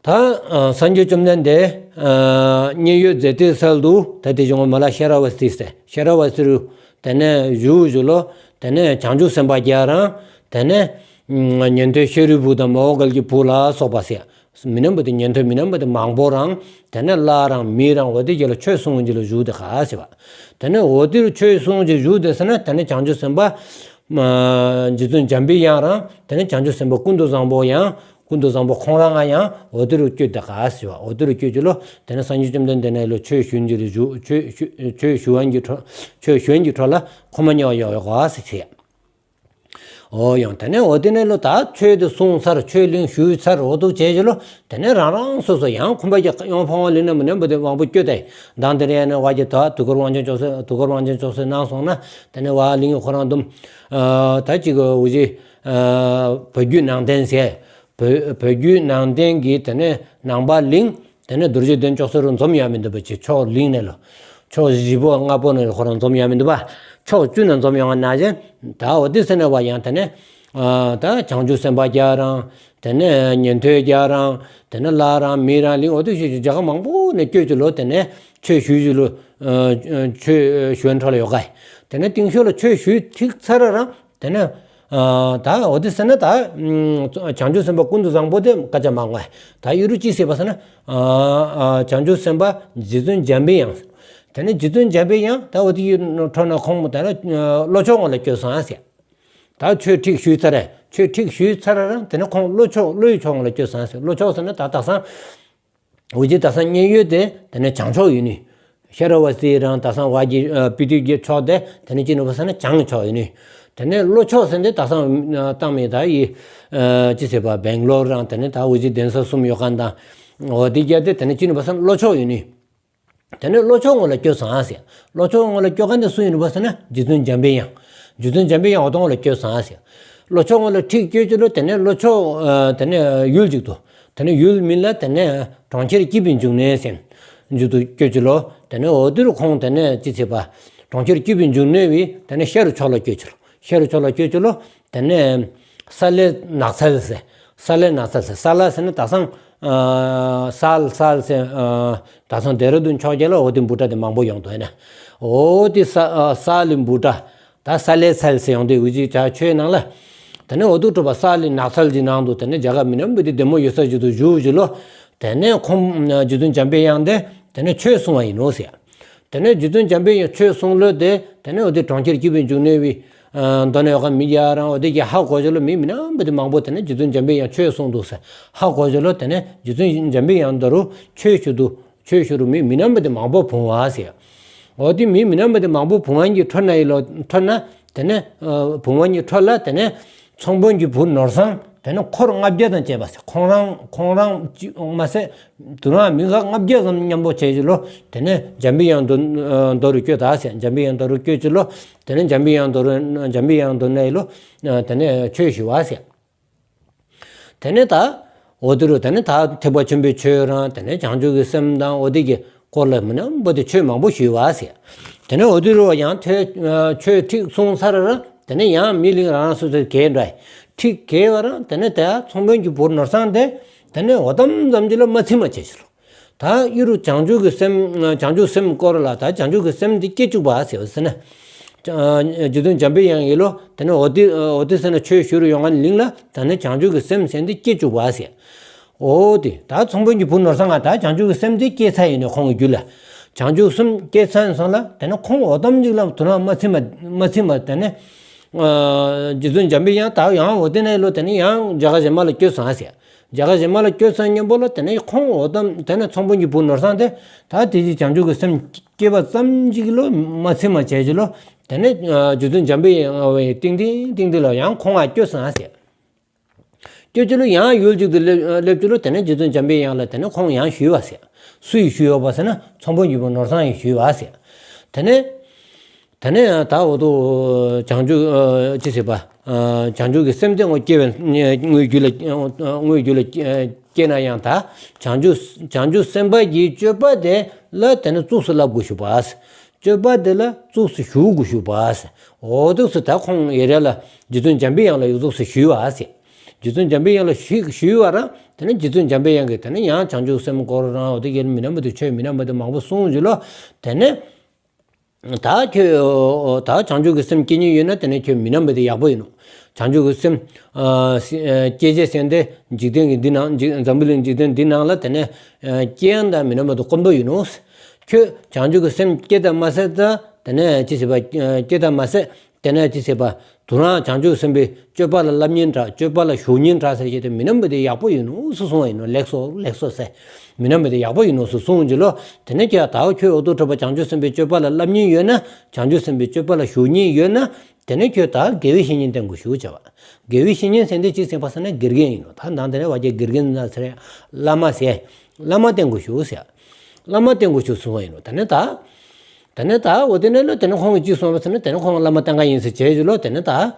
ད་ཨ་སངས་རྒྱས་བཅོམ་ལྡན་འདས་ཨ་མཉན་ཡོད་རྫས་མཐའི་ཚལ་དུ་ད་དེ་བྱུང་བ་མ་ལ་ཤ་ར་བ་སི་ཏི་ཟེར། ཤ་ར་བ་སི་ཏི་རུ་དེ་ནས་བཞུགས་བཞུགས་ལོ། དེ་ནས་བྱང་ཆུབ་སེམས་དཔའ་བརྒྱ་རང་། དེ་ནས་ཨ་ཉན་ཐོས་ཤཱ་རིའི་བུ་དང་མོའུ་འགལ་གྱི་བུ་ལ་སོགས་པ་ཟེར། མི་རྣམ་པ་དེ་ཉན་ཐོས་མི་རྣམ་པ་དེ་མང་པོ་རང་། དེ་ནས་ལྷ་རང་མི་རང་འོ་དེ་བརྒྱ་ལ་ཆོས་གསུང་གི་ལ་བཞུགས་དེ་ག་ཟེར་བ། དེ་ནས་འོ་དེ་རུ་ཆོས་གསུང་གི་བཞུགས་དེ་ཟེར་ན། དེ་ནས་བྱང་ཆུབ་སེམས་དཔའ་ རྗེ་བཙུན་འཇམ་པའི་དབྱངས་རང་དེ་ནས་བྱང་ཆུབ་སེམས་དཔའ་ཀུན་ཏུ་བཟང་པོ་ཡང་ཀུན་ཏུ་བཟང་པོ་ཁོང་རང་ང་ཡང་འོ་དེ་རུ་བསྐྱོད་དེ་ག་ཟེར་བ། འོ་དེ་རུ་བསྐྱོད་ཀྱི་ལོ། དེ་ནས་སངས་རྒྱས་བཅོམ་ལྡན་འདས་ནས་ལོ་ཆོས་ཞུ་གི་ལོ་ཞུ་ཆོས་ཞུ་ཆོས་ཞུ་བན་གྱི་འཕྲོ་ཆོས་ཞུ་བན་གྱི་འཕྲོ་ལ་ཁོམ་པ་ཉོ་ཡོད་ཡོད་ག་ཟེར་ཟེར། འོ་ཡང་དེ་ནས་འོ་དེ་ནས་ལོ་ད་ཆོས་དེ་གསུངས་ཚར། ཆོས་གླེང་ཞུས་ཚར། འོ་དུ་བྱས་ཀྱི་ལོ། དེ་ནས་རང་རང་སོ་སོ་ཡང་ཁོམ་པ་ཀྱི་ཡང་ཕང་བ་ལེན་ན་མི་ནན་པ་དེ་མང་པོ་སྐྱོ་དེ་མདང་དེ་རེ་ནས་བ་ཀྱི་ད་དུས་འཁོར་དབང་ཆེན་ཅོག་སེ་དུས་འཁོར་དབང་ཆེན་ཅོག་སེ་གནང་སོང་ན་དེ་ནས་བ་གླིང་གི་ཁོ་རང་དུམ་ད་ཅིག་འུ་ཅི་བོད་བརྒྱུད་ནང་བསྟན་ཟེར། བོད་བོད་བརྒྱུད་ནང་བསྟན་གྱི་དེ་ནས་ནང་པ་གླིང་དེ་ནས་རྡོ་རྗེ་གདན་ཅོག་སེ་རུ་འཛོམས་ཡ་མི་འདུག་པ་ཅིག་ཕྱོགས་གླིང་ནས་ལོ། ཕྱོགས་བཞི་པོ་ལྔ་པོ་ནས་ཁོ་རང་འཛོམས་ཡ་མི་འདུག་པ། ཕྱོགས་བཅུ་ནས་འཛོམས་ཡོང་བ་ན་བཞིན་ད་འོ་དེ་ཟེར་ནས་བ་ཡང་དེ་ནས་ད་བྱང་ཆུབ་སེམས་དཔའ་རྒྱ་རང་དེ་ནས་ཉན་ཐོས་རྒྱ་རང་དེ་ནས་བླ་རང་མི་རང་གླིང་འོ་དེ་ཞུ་རྒྱ་གར་མང་པོ་ནས་བསྐྱོད་ཀྱི་ལོ། དེ་ནས་ཆོས་ཞུ་ཞུ་ལོ། ཆོས་ཞུ་བན་འཕྲོ་ལ་ཡོད་ག། དེ་ནས་སྟེང་ཤོག་ལ་ཆོས་ཞུས་ཁྲིག་ཚར་རང་དེ་ནས་ཨ་ད་འོ་དེ་ཟེར་ན་ད་ཨམ་བྱང་ཆུབ་སེམས་དཔའ་ཀུན་ཏུ་བཟང་པོ་དེ་སྐད་ཆ་མང་བ། ད་ཡུ་རུ་ཅི་ཟེར་བ་ཟེར་ན་ཨ་ཨ་བྱང་ཆུབ་སེམས་དཔའ་རྗེ་བཙུན་འཇམ་པའི་དབྱངས། དེ་ནས་རྗེ་བཙུན་འཇམ་པའི་དབྱངས་ད་འོ་དེ་ཡི་འཕྲོ་ན་ཁོང་མོ་ད་ལ་ཨ་བློ་ཆོག་ངོ་ལ་སྐྱོད་སོང་ཟེར། ད་ཆོས་ཁྲིག་ཞུས་ཚར་རེད། ཆོས་ཁྲིག་ཞུས་ཚར་ར་རང་དེ་ནས་ཁོང་བློ་ཆོག་བློ་ཡི་ཆོག་ངོ་ལ་སྐྱོད་སོང་ཟེར། བློ་ཆོག་ཟེར་ན་ད་དག་སང་འུ་ཅི་དག་སང་མཉན་ཡོད་དེ་དེ་ནས་བྱང་ཕྱོགས་ཡིན་ནི། ཤ་ར་བ་སི་རང་དག་སང་བ་གི་ཨ་པི་ཏི་གི་ཕྱོགས་དེ་དེ་ནས་ཅི་ནུ་བ་ཟེར་ན་བྱང་ཕྱོགས་ཡིན་ནི། དེ་ནས་བློ་ཆོག་ཟེར་དེ་དག་སང་ཨ་བཏང་མེད་ད་ཡི་ཨ་ཅི་ཟེར་བ་སྦེང་ལོར་རང་དེ་ནས་ད་འུ་ཅི་གདན་ས་གསུམ་ཡོད་མཁན་དང་འོ་དེ་རྒྱ་དེ་དེ་ནས་ཅི་ནུ་བ་ཟེར་ན་བློ་ཆོག་ཡིན་ནི། དེ་ནས་བློ་ཆོག་ངོ་ལ་སྐྱོད་སོང་ཟེར། བློ་ཆོག་ངོ་ལ་སྐྱོད་མཁན་དེ་སུ་ཡིན་ནུ་བ་ཟེར་ན་རྗེ་བཙུན་འཇམ་པའི་དབྱངས། རྗེ་བཙུན་འཇམ་པའི་དབྱངས་འོ་དོ་ངོ་ལ་སྐྱོད་སོང་ཟེར། བློ་ཆོག་ངོ་ལ་ཁྲིག་སྐྱོད་ཀྱི་ལོ། དེ་ནས་བློ་ཆོག་ཨ་དེ་ནས་ཡུལ་གཅིག་ཏུ། དེ་ནས་ཡུལ་མིང་ལ་དེ་ནས་གྲོང་ཁྱེར་སྐྱིད་པའི་འབྱུང་གནས་ཟེར། མཇུག་ཏུ་སྐྱོད་ཀྱི་ལོ། དེ་ནས་འོ་དེ་རུ་ཁོང་དེ་ནས་ཅི་ཟེར་བ། གྲོང་ཁྱེར་སྐྱིད་པའི་འབྱུང་གནས་པའི་དེ་ནས་ཤ་རུ་ཕྱོགས་ལ་སྐྱོད་ཀྱི་ལོ། ཤ་རུ་ཕྱོགས་ལ་སྐྱོད་ཀྱི་ལོ། དེ་ནས་ས་ལེ་ནགས་ཚལ་ཟེར། ས་ལེ་ནགས་ཚལ་ཟེར། ས་ལ་ཟེར་ན་དག་སང་ཨ་སཱལ་སཱལ་ཟེར། ཨ་དག་སང་ལྡེ་ར་ལྡུན་ཕྱོགས་རྒྱ་ལ་འོ་དེ་འབུ་ཏྲ་དེ་མང་པོ་ཡོང་དོ་ཡིན་ན། འོ་དེ་ས་ཨ་སཱལ་ལི་འབུ་ཏྲ། ད་ས་ལེ་ཚལ་ཟེར་ཡོང་དེ་འུ་ཅི་ཅག་ཆོས་ནང་ལ། དེ་ནས་འོ་དུ་གྲུབ་པ་ས་ལེ་ནགས་ཚལ་གྱི་ནང་དུ་དེ་ནས་རྒྱ་གར་མི་ནམ་བུ་དེ་བདེ་མོ་ཡོད་ས་ཅིག་ཏུ་བཞུགས་ཀྱི་ལོ། དེ་ནས་ཁོང་རྗེ་བཙུན་འཇམ་པའི་དབྱངས་དེ་དེ་ནས་ཆོས་གསུང་བ་ཡིན་ནོ་ཟེར། དེ་ནས་རྗེ་བཙུན་འཇམ་པའི་དབྱངས་ཆོས་གསུང་ལོ་དེ་དེ་ནས་འོ་དེ་གྲོང་ཁྱེར་སྐྱིད་པའི་འབྱུང་གནས་པའི་ཨ་མདོ་ནས་ཡོད་མཁན་མི་ཡ་རང་འོ་དེ་གི་ཧ་གོ་ཅི་ལོ། མི་མི་ནམ་བུ་དེ་མང་པོ་དེ་ནས་རྗེ་བཙུན་འཇམ་པའི་དབྱངས་ཆོས་གསུང་འདུག་ཟེར་ཧ་གོ་ཅི་ལོ། དེ་ནས་རྗེ་བཙུན་འཇམ་པའི་དབྱངས་ད་རུ་ཆོས་ཞུ་འདུག་ཆོས་ཞུ་རུ་མི་མི་ནམ་བུ་དེ་མང་པོ་བུང་བ་ཟེར། འོ་དེ་མི་མི་ནམ་བུ་དེ་མང་པོ་བུང་བ་གི་འཕྲོ་ན་ཡི་ལོ། འཕྲོ་ན་དེ་ནས་ཨ་བུང་བ་གི་འཕྲོ་ལ་དེ་ནས་ཚོང་དཔོན་གྱི་བུ་ནོར་བཟང་དེ་ནས་འཁོར་ལྔ་བརྒྱ་དང་བཅས་པ་ཟེར། ཁོང་རང་ཁོང་རང་ཅི་མ་ཟད་དུ་རང་མི་ཁག་ལྔ་བརྒྱ་ཙམ་མཉམ་པོ་བྱས་ཀྱི་ལོ། དེ་ནས་འཇམ་པའི་དབྱངས་མདོ་ཨ་མདོ་རུ་བསྐྱོད་ད་ཟེར། འཇམ་པའི་དབྱངས་མདོ་རུ་བསྐྱོད་ཀྱི་ལོ། དེ་ནས་འཇམ་པའི་དབྱངས་མདོ་རུ་འཇམ་པའི་དབྱངས་མདོ་ན་ཡི་ལོ། ཨ་དེ་ནས་ཆོས་ཞུ་བ་ཟེར། དེ་ནས་ད་འོ་དེ་རུ་དེ་ནས་ད་ཐེག་པ་ཆེན་པོའི་ཆོས་རང་དེ་ནས་བྱང་ཆུབ་ཀྱི་སེམས་དང་འོ་དེ་གི་སྐོར་ལ་མི་ནམ་བུ་དེ་ཆོས་མང་པོ་ཞུས་བ་ཟེར། དེ་ནས་འོ་དེ་རུ་ཡང་ཐོས་ཨ་ཆོས་ཁྲིག་གསུངས་ཚར་ར་དེ་ནས་ཡང་མི་གླིང་རང་རང་སོ་སོའི་གས་འདྲ་ཁྲིག་གས་བ་རང་དེ་ནས་དེ་ཚོང་དཔོན་གྱི་བུ་ནོར་བཟང་དེ་དེ་ནས་འོ་དམ་ཙམ་གྱི་ལ་མ་ཚིམ་མ་བྱས་ཤི་ལོ། ད་ཡུ་རུ་བྱང་ཆུབ་ཀྱི་སེམས་བྱང་ཆུབ་སེམས་སྐོར་ལ་ད་བྱང་ཆུབ་ཀྱི་སེམས་འདི་སྐྱེ་བཅུག་པ་ཟེར་བ་ཟེར་ན། ཨ་རྗེ་བཙུན་འཇམ་པའི་དབྱངས་ཡིན་ལོ། དེ་ནས་འོ་དེ་འོ་དེ་ཟེར་ན་ཆོས་ཞུ་རུ་ཡོང་ང་གླིང་ལ་ད་ནི་བྱང་ཆུབ་ཀྱི་སེམས་ཟེར་འདི་སྐྱེ་བཅུག་པ་ཟེར། འོ་དེ་ད་ཚོང་དཔོན་གྱི་བུ་ནོར་བཟང་ང་ད་བྱང་ཆུབ་ཀྱི་སེམས་འདི་སྐྱེ་ཚར་ཡིན་ནོ། ཁོང་གི་རྒྱུད་ལ་བྱང་ཆུབ་སེམས་སྐྱེ་ཚར་ཡིན་སོང་ལ་དེ་ནས་ཁོང་འོ་དམ་གཅིག་ལ་དུ་རང་མ་ཚིམ་མ་མ་ཚིམ་མ་དེ་ནས་ཨ་རྗེ་བཙུན་འཇམ་པའི་དབྱངས་ད་ཡང་འོ་དེ་ནས་ལོ་དེ་ནས་ཡང་རྒྱ་གར་གཞན་མ་ལ་བསྐྱོད་སོང་ཟེར། རྒྱ་གར་གཞན་མ་ལ་བསྐྱོད་ཚར་མཉམ་པོ་ལ་དེ་ནས་ཁོང་འོ་དམ་དེ་ནས་ཚོང་དཔོན་གྱི་བུ་ནོར་བཟང་དེ་ད་དེ་ཅིག་བྱང་ཆུབ་ཀྱི་སེམས་སྐྱེས་པ་ཙམ་ཅིག་ལོ་མ་ཚིམ་མ་བྱས་ཅི་ལོ། དེ་ནས་ཨ་རྗེ་བཙུན་འཇམ་པའི་དབྱངས་ཏིང་ཏིང་ཏིང་ཏིང་ལ་ཡང་ཁོང་ང་བསྐྱོད་སོང་ཟེར། བསྐྱོད་ཅི་ལོ་ཡང་ཡུལ་གཅིག་ཏུ་སླེབས་སླེབས་ཅི་ལོ། དེ་ནས་རྗེ་བཙུན་འཇམ་པའི་དབྱངས་ལ་དེ་ནས་ཁོང་ཡང་ཞུས་པ་ཟེར། སུ་ཡིས་ཞུས་ཡོད་པ་ཟེར་ན་ཚོང་དཔོན་གྱི་བུ་ནོར་བཟང་ཡིས་ཞུས་པ་ཟེར། དེ་ནས་དེ་ནས་ད་འོ་དུ་བྱང་ཆུབ་ཨ་ཅི་ཟེར་བ་ཨ་བྱང་ཆུབ་ཀྱི་སེམས་དེ་ངོ་སྐྱེ་བའི་དངོས་རྒྱུད་ལ་དངོས་རྒྱུད་ལ་སྐྱེ་ན་ཡང་ད་བྱང་ཆུབ་བྱང་ཆུབ་སེམས་དཔའ་གི་སྤྱོད་པ་དེ་ལ་དེ་ནས་གཙུགས་སུ་བསླབ་དགོས་ཞུ་བ། སྤྱོད་པ་དེ་ལ་གཙུགས་སུ་ཞུགས་དགོས་ཞུ་བ། འོ་དུ་སུ་ད་ཁོང་ཡེ་ར་ལ་རྗེ་བཙུན་འཇམ་པའི་དབྱངས་ལ་ཡོད་གཙུགས་སུ་ཞུས་བ་ཟེར། རྗེ་བཙུན་འཇམ་པའི་དབྱངས་ལ་ཞུས་ཞུས་བ་ར་དེ་ནས་རྗེ་བཙུན་འཇམ་པའི་དབྱངས་ཀྱིས་དེ་ནས་ཡང་བྱང་ཆུབ་སེམས་སྐོར་རང་འོ་དེ་གི་མི་ནམ་བུ་དེ་ཆོས་མི་ནམ་བུ་དེ་མང་པོ་གསུངས་ཞུ་ལོ། དེ་ནས་ད་ཁྱོད་ད་བྱང་ཆུབ་ཀྱི་སེམས་སྐྱེ་ཉེན་ཡོད་ན་དེ་ནས་ཁྱོད་མི་ནམ་བུ་དེ་ཡག་པོ་ཡིན་ནོ། བྱང་ཆུབ་ཀྱི་སེམས་ཨ་སི་ཨ་སྐྱེ་བྱེད་སེམས་དེ་འཇིག་རྟེན་གྱི་འདི་ནང་འཇིག་འཛམ་བུ་གླིང་འཇིག་རྟེན་འདི་ནང་ལ་དེ་ནས་ཨ་སྐྱེ་ཡང་ད་མི་ནམ་བུ་དེ་དཀོན་པོ་ཡིན་ནོ། ཁྱོད་བྱང་ཆུབ་ཀྱི་སེམས་སྐྱེ་ད་མ་ཟད་ད་དེ་ནས་ཅི་ཟེར་བ་སྐྱེ་ད་མ་ཟད་དེ་ནས་ཅི་ཟེར་བ་ དུ་རང་བྱང་ཆུབ་སེམས་དཔའི་སྤྱོད་པ་ལ་བསླབ་ཉེན་འདྲ། སྤྱོད་པ་ལ་ཞུགས་ཉེན་འདྲ་ཟེར་གྱི་དེ་མི་རྣམས་པོ་དེ་ཡག་པོ་ཡིན་ནོ་སུ་གསུང་བ་ཡིན་ནོ། ལེགས་སོ་ལེགས་སོ་ཟེར། མི་རྣམས་པོ་དེ་ཡག་པོ་ཡིན་ནོ་སུ་གསུང་གྱི་ལོ། དེ་ནས་ཀྱང་ད་ཁྱོད་འོ་དོ་འཕྲོ་པ་བྱང་ཆུབ་སེམས་དཔའི་སྤྱོད་པ་ལ་བསླབ་ཉེན་ཡོད་ན། བྱང་ཆུབ་སེམས་དཔའི་སྤྱོད་པ་ལ་ཞུགས་ཉེན་ཡོད་ན། དེ་ནས་ཁྱོད་ད་དགེ་བའི་བཤེས་གཉེན་བསྟེན་དགོས་ཞུ་བྱ་བ། དགེ་བའི་བཤེས་གཉེན་ཟེར་དེ་གཅིག་ཟེར་བ་ཟེར་ན་དགེ་རྒན་ཡིན་ནོ། ད་ནང་དེ་ནས་བ་རྒྱ་དགེ་རྒན་ཟེར། བླ་མ་ཟེར། བླ་མ་བསྟེན་དགོས་ཞུ་ཟེར། བླ་མ་བསྟེན་དགོས་ཞུ་གསུང་བ་ཡིན་ནོ། དེ་ནས་ད། དེ་ནས་ད་འོ་དེ་ནས་ལོ་དེ་ནས་ཁོང་གིས་གཅིག་གསུངས་པ་ཟེར་ན་དེ་ནས་ཁོང་བླ་མ་བསྟེན་ག་ཡིན་ཟེར་བྱས་ཞུ་ལོ། དེ་ནས་ད།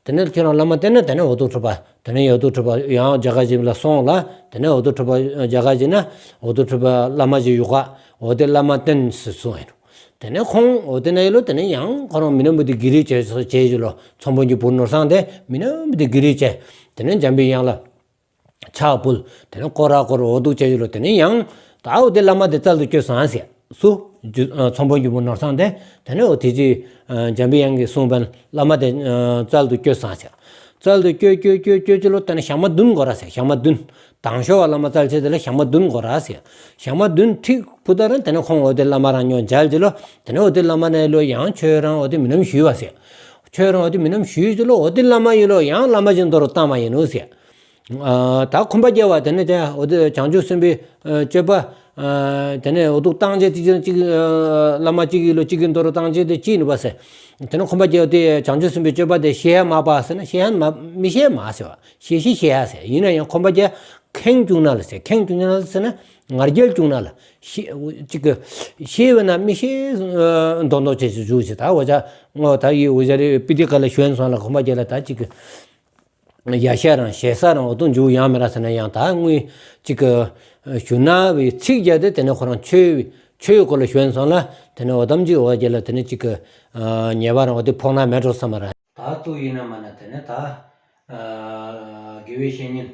དེ་ནས་ཁྱོད་རང་བླ་མ་བསྟེན་ན་དེ་ནས་འོ་དོ་འཕྲོ་པ། དེ་ནས་འོ་དོ་འཕྲོ་པ་ཡང་རྒྱ་གར་ཅིག་ལ་སོང་ལ། དེ་ནས་འོ་དོ་འཕྲོ་པ་རྒྱ་གར་ཅིག་ན་འོ་དོ་འཕྲོ་པ་བླ་མ་ཅིག་ཡོད་ག། འོ་དེ་བླ་མ་བསྟེན་ཟེར་གསུངས་ཡིན་ནོ། དེ་ནས་ཁོང་འོ་དེ་ནས་ཡིན་ལོ། དེ་ནས་ཡང་ཁོ་རང་མི་རྣམས་པོ་དེ་གུ་རུ་བྱས་བྱས་ཞུ་ལོ། ཚོང་དཔོན་གྱི་བུ་ནོར་བཟང་དེ་མི་རྣམས་པོ་དེ་གུ་རུ་བྱས། དེ་ནས་འཇམ་པའི་དབྱངས་ལ་ཕྱག་ཕུལ། དེ་ནས་སྐོར་ར་སྐོར་འོ་དོ་བྱས་ཞུ་ལོ། དེ་ནས་ཡང་ད་འོ་དེ་བླ་མ་དེ་བཙལ་དུ་བསྐྱོད་སོང་ཟེར། སུ། རྒྱུ་ཚོང་དཔོན་གྱི་བུ་ནོར་བཟང་དེ། དེ་ནས་འོ་དེ་ཅི་འཇམ་པའི་དབྱངས་ཀྱིས་གསུངས་པ་བླ་མ་དེ་བཙལ་དུ་བསྐྱོད་སོང་ཟེར། བཙལ་དུ་བསྐྱོད་བསྐྱོད་བསྐྱོད་བསྐྱོད་ཅི་ལོ། དེ་ནས་ཞག་མ་བདུན་འགོར་ར་ཟེར། ཞག་མ་བདུན། དང་ཤོས་བ་བླ་མ་བཙལ་བྱས་དེ་ལ་ཞག་མ་བདུན་འགོར་ར་ཟེར། ཞག་མ་བདུན་ཁྲིག་པུ་ད་ར་དེ་ནས་ཁོང་འོ་དེ་བླ་མ་རང་ཉོ་མཇལ་ཅི་ལོ། དེ་ནས་འོ་དེ་བླ་མ་ནས་ལོ་ཡང་ཁྱོད་རང་འོ་དེ་མི་རྣམས་ཞུས་པ་ཟེར། ཁྱོད་རང་འོ་དེ་མི་རྣམས་ཞུས་ཅི་ལོ། འོ་དེ་བླ་མ་ཡིན་ལོ་ཡང་བླ་མ་ཅིག་མདོ་རུ་བཏང་བ་ཡིན་ནོ་ཟེར། ད་ཁོམ་པ་རྒྱལ་བ་དེ་ནས་དེ་འོ་དེ་བྱང་ཆུབ་སེམས་དཔའི་སྤྱོད་པ། དེ་ནས་འོ་དོ་བཏང་བྱས་དེ་གཅིག་བླ་མ་གཅིག་ཡིན་ལོ། གཅིག་གི་མདོ་རུ་བཏང་བྱས་དེ་གཅིག་ནུས་པ་ཟེར། དེ་ནས་ཁོམ་པ་རྒྱལ་བ་དེ་བྱང་ཆུབ་སེམས་དཔའི་སྤྱོད་པ་དེ་ཤེས་ཡ་མ་པ་ཟེར་ན་ཤེས་ཡ་མ་མི་ཤེས་མ་ཟེར་བ། ཤེས་ཤེས་ཤེས་ཡ་ཟེར། ཡིན་ན་ཡང་ཁོམ་པ་རྒྱལ་ཁེངས་བཅུག་ན་ལ་ཟེར། ཁེངས་བཅུག་ན་ལ་ཟེར་ན་ང་རྒྱལ་བཅུག་ན་ལ། ཤེས་གཅིག་གི་ཤེས་བས་ན་མི་ཤེས་མདོག་མདོག་བྱས་བཅུག་ཟེར། ད་འོ་ཅག་ངོ་ད་ཡི་འོ་ཅག་རེ་པི་ཏི་ཀ་ལ་ཞོན་སོང་ལ་ཁོམ་པ་རྒྱལ་ལ་ད་གཅིག་གི་ཡ་ཤ་རང་ཞེ་ས་རང་འོ་དོ་འཇུག་ཡང་མི་ར་ཟེར་ན་ཡང་ད་དངུལ་གཅིག་གི་ཞུ་ན་བའི་ཚིག་རྒྱ་དེ་དེ་ནས་ཁོ་རང་ཆོས་ཆོས་སྐོར་ལ་ཞོན་སོང་ལ། དེ་ནས་འོ་དམ་གཅིག་འོ་རྒྱལ་ལ་དེ་ནས་གཅིག་གི་ཉེ་བར་འོ་དེ་ཕོག་ན་མེད་འགྲོ་བསམ་མ་ར། ད་ཏུ་ཡིན་ན་མ་ན་དེ་ནས་ད་དགེ་བའི་བཤེས་གཉེན་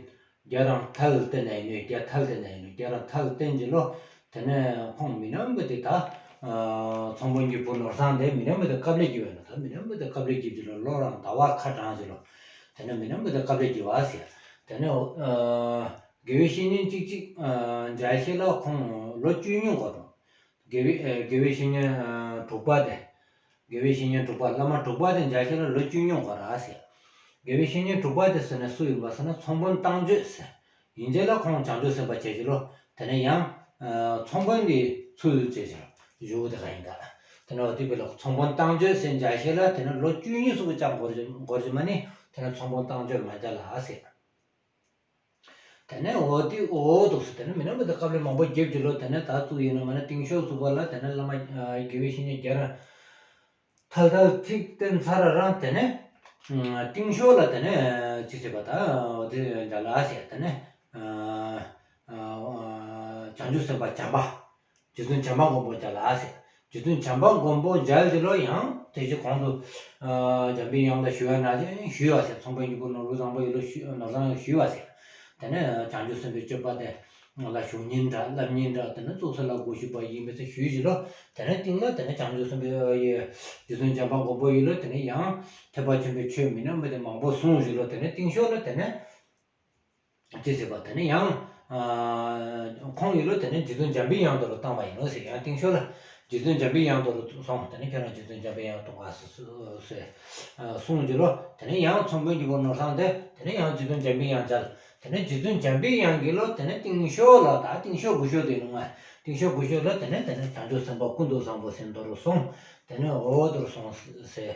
རྒྱ་རང་ཐལ་བསྟན་ན་ཡིན་ནོ། རྒྱ་ཐལ་བསྟན་ན་ཡིན་ནོ། རྒྱ་རང་ཐལ་བསྟན་གྱི་ལོ། དེ་ནས་ཁོང་མི་རྣམས་པོ་དེ་ད་ཚོང་དཔོན་གྱི་བུ་ནོར་བཟང་དེ་མི་རྣམས་པོ་དེ་དཀའ་ལས་བརྒྱབ་ཡོད་ནོ། ད་མི་རྣམས་པོ་དེ་དཀའ་ལས་བརྒྱབ་ཀྱི་ལོ། ལོ་རང་ཟླ་བ་ཁ་གྲངས་ཀྱི་ལོ། དེ་ནས་མི་རྣམས་པོ་དེ་དཀའ་ལས་བརྒྱབ་པ་ཟེར། དེ་ནས་དགེ་བའི་བཤེས་གཉེན་གཅིག་གཅིག་མཇལ་ཤེས་ལ་ཁོང་ལོ་བཅུ་ཉུང་གོ་དང་། དགེ་བའི་དགེ་བའི་བཤེས་གཉེན་དྲུག་པ་དེ། དགེ་བའི་བཤེས་གཉེན་དྲུག་པ་བླ་མ་དྲུག་པ་དེ་མཇལ་ཤེས་ལ་ལོ་བཅུ་ཉུང་གོ་ར་ཟེར། དགེ་བའི་བཤེས་གཉེན་དྲུག་པ་དེ་ཟེར་ན་སུ་ཡིན་པ་ཟེར་ན་ཚོང་དཔོན་བཏང་བྱོས་ཟེར། ཡིན་རྗེས་ལ་ཁོང་བྱང་ཆུབ་སེམས་དཔའ་བྱས་ཀྱི་ལོ། དེ་ནས་ཡང་ཚོང་དཔོན་གྱི་ཚུལ་བྱས་ཀྱི་བཞུགས་དེ་ག་ཡིན་ག། དེ་ནས་འོ་དེ་བས་ལ་ཚོང་དཔོན་བཏང་བྱོས་ཟེར་མཇལ་ཤེས་ལ་དེ་ནས་ལོ་བཅུ་གཉིས་སུ་གི་ཅང་འགོར་གྱི་འགོར་གྱི་མ་ནི་དེ་ནས་ཚོང་དཔོན་བཏང་བྱོས་མ་མཇལ་ལ་ཟེར། དེ་ནས་འོ་དེ་འོ་འདུག་སེ་དེ་ནས་མི་རྣམས་པོ་དེ་དཀའ་ལས་མང་པོ་བརྒྱབ་ཀྱི་ལོ། དེ་ནས་ད་ཚུགས་ཡིན་ན་མ་ན་ཏིང་ཤོ་ཚུགས་པ་ལ་དེ་ནས་བླ་མ་དགེ་བའི་བཤེས་གཉེན་རྒྱ་རང་ཐལ་ཐལ་ཚིག་བསྟན་ཚར་རང་དེ་ནས་ཏིང་ཤོ་ལ་དེ་ནས་ཅི་ཟེར་བ་ད་འོ་དེ་འཇའ་ལ་ཟེར། དེ་ནས་བྱང་ཆུབ་སེམས་དཔའ་བྱམས་པ། རྗེ་བཙུན་བྱམས་པ་མགོན་པོ་མཇལ་ལ་ཟེར། རྗེ་བཙུན་བྱམས་པ་མགོན་པོ་མཇལ་དེ་ལོ་ཡང་དེ་ཅི་གོང་དུ་འཇམ་པའི་དབྱངས་ལ་ཞུ་བ་ན་ཞུས་པ་ཟེར། ཚོང་དཔོན་གྱི་བུ་ནོར་བུ་བཟང་པོ་ཡིན་ལོ་ཞུ་ནོར་བཟང་ཞུས་པ་ཟེར། དེ་ནས་བྱང་ཆུབ་སེམས་དཔའི་སྤྱོད་པ་དེ་ལ་ཞུགས་ཉིན་འདྲ་བསླབ་ཉིན་འདྲ་དེ་ནས་བཙུགས་ས་ལ་གོ་ཞུས་པ་ཡིན་མི་ཚེ་ཞུས་ཞིག་ལོ། དེ་ནས་སྟེང་ལ་དེ་ནས་བྱང་ཆུབ་སེམས་དཔའི་རྗེ་བཙུན་བྱམས་པ་མགོན་པོ་ཡིན་ལོ། དེ་ནས་ཡང་ཐེག་པ་ཆེན་པོའི་ཆོས་མི་རྣམས་པ་དེ་མང་པོ་གསུངས་ཞིག་ལོ། དེ་ནས་ཏིང་ཤོ་ལ་དེ་ནས། ཅེས་ཟེར་བ་དེ་ནི་ཡང་ཁོང་ཡིན་ལོ། དེ་ནི་རྗེ་བཙུན་འཇམ་པའི་དབྱངས་མདོ་རུ་བཏང་བ་ཡིན་ནོ་ཟེར། ཡང་ཏིང་ཤོ་ལ་རྗེ་བཙུན་འཇམ་པའི་དབྱངས་མདོ་རུ་སོང་། དེ་ནི་ཁྱོད་རང་རྗེ་བཙུན་འཇམ་པའི་དབྱངས་མདོ་ག་སུ་སུ་ཟེར་གསུངས་ཀྱི་ལོ། དེ་ནི་ཡང་ཚོང་དཔོན་གྱི་བུ་ནོར་བཟང་དེ་དེ་ནི་ཡང་རྗེ་བཙུན་འཇམ་པའི་དབྱངས་མཇལ། དེ་ནི་རྗེ་བཙུན་འཇམ་པའི་དབྱངས་ཀྱི་ལོ། དེ་ནི་ཏིང་ཤོ་ལ་ད་ཏིང་ཤོ་དགུ་ཤོ་དེ་ནི་ང་ཏིང་ཤོ་དགུ་ཤོ་ལ་དེ་ནི་དེ་ནི་བྱང་ཆུབ་སེམས་དཔའ་ཀུན་ཏུ་བཟང་པོ་ཟེར་མདོ་རུ་སོང་། དེ་ནས་འོ་དོར་སོང་ཟེར་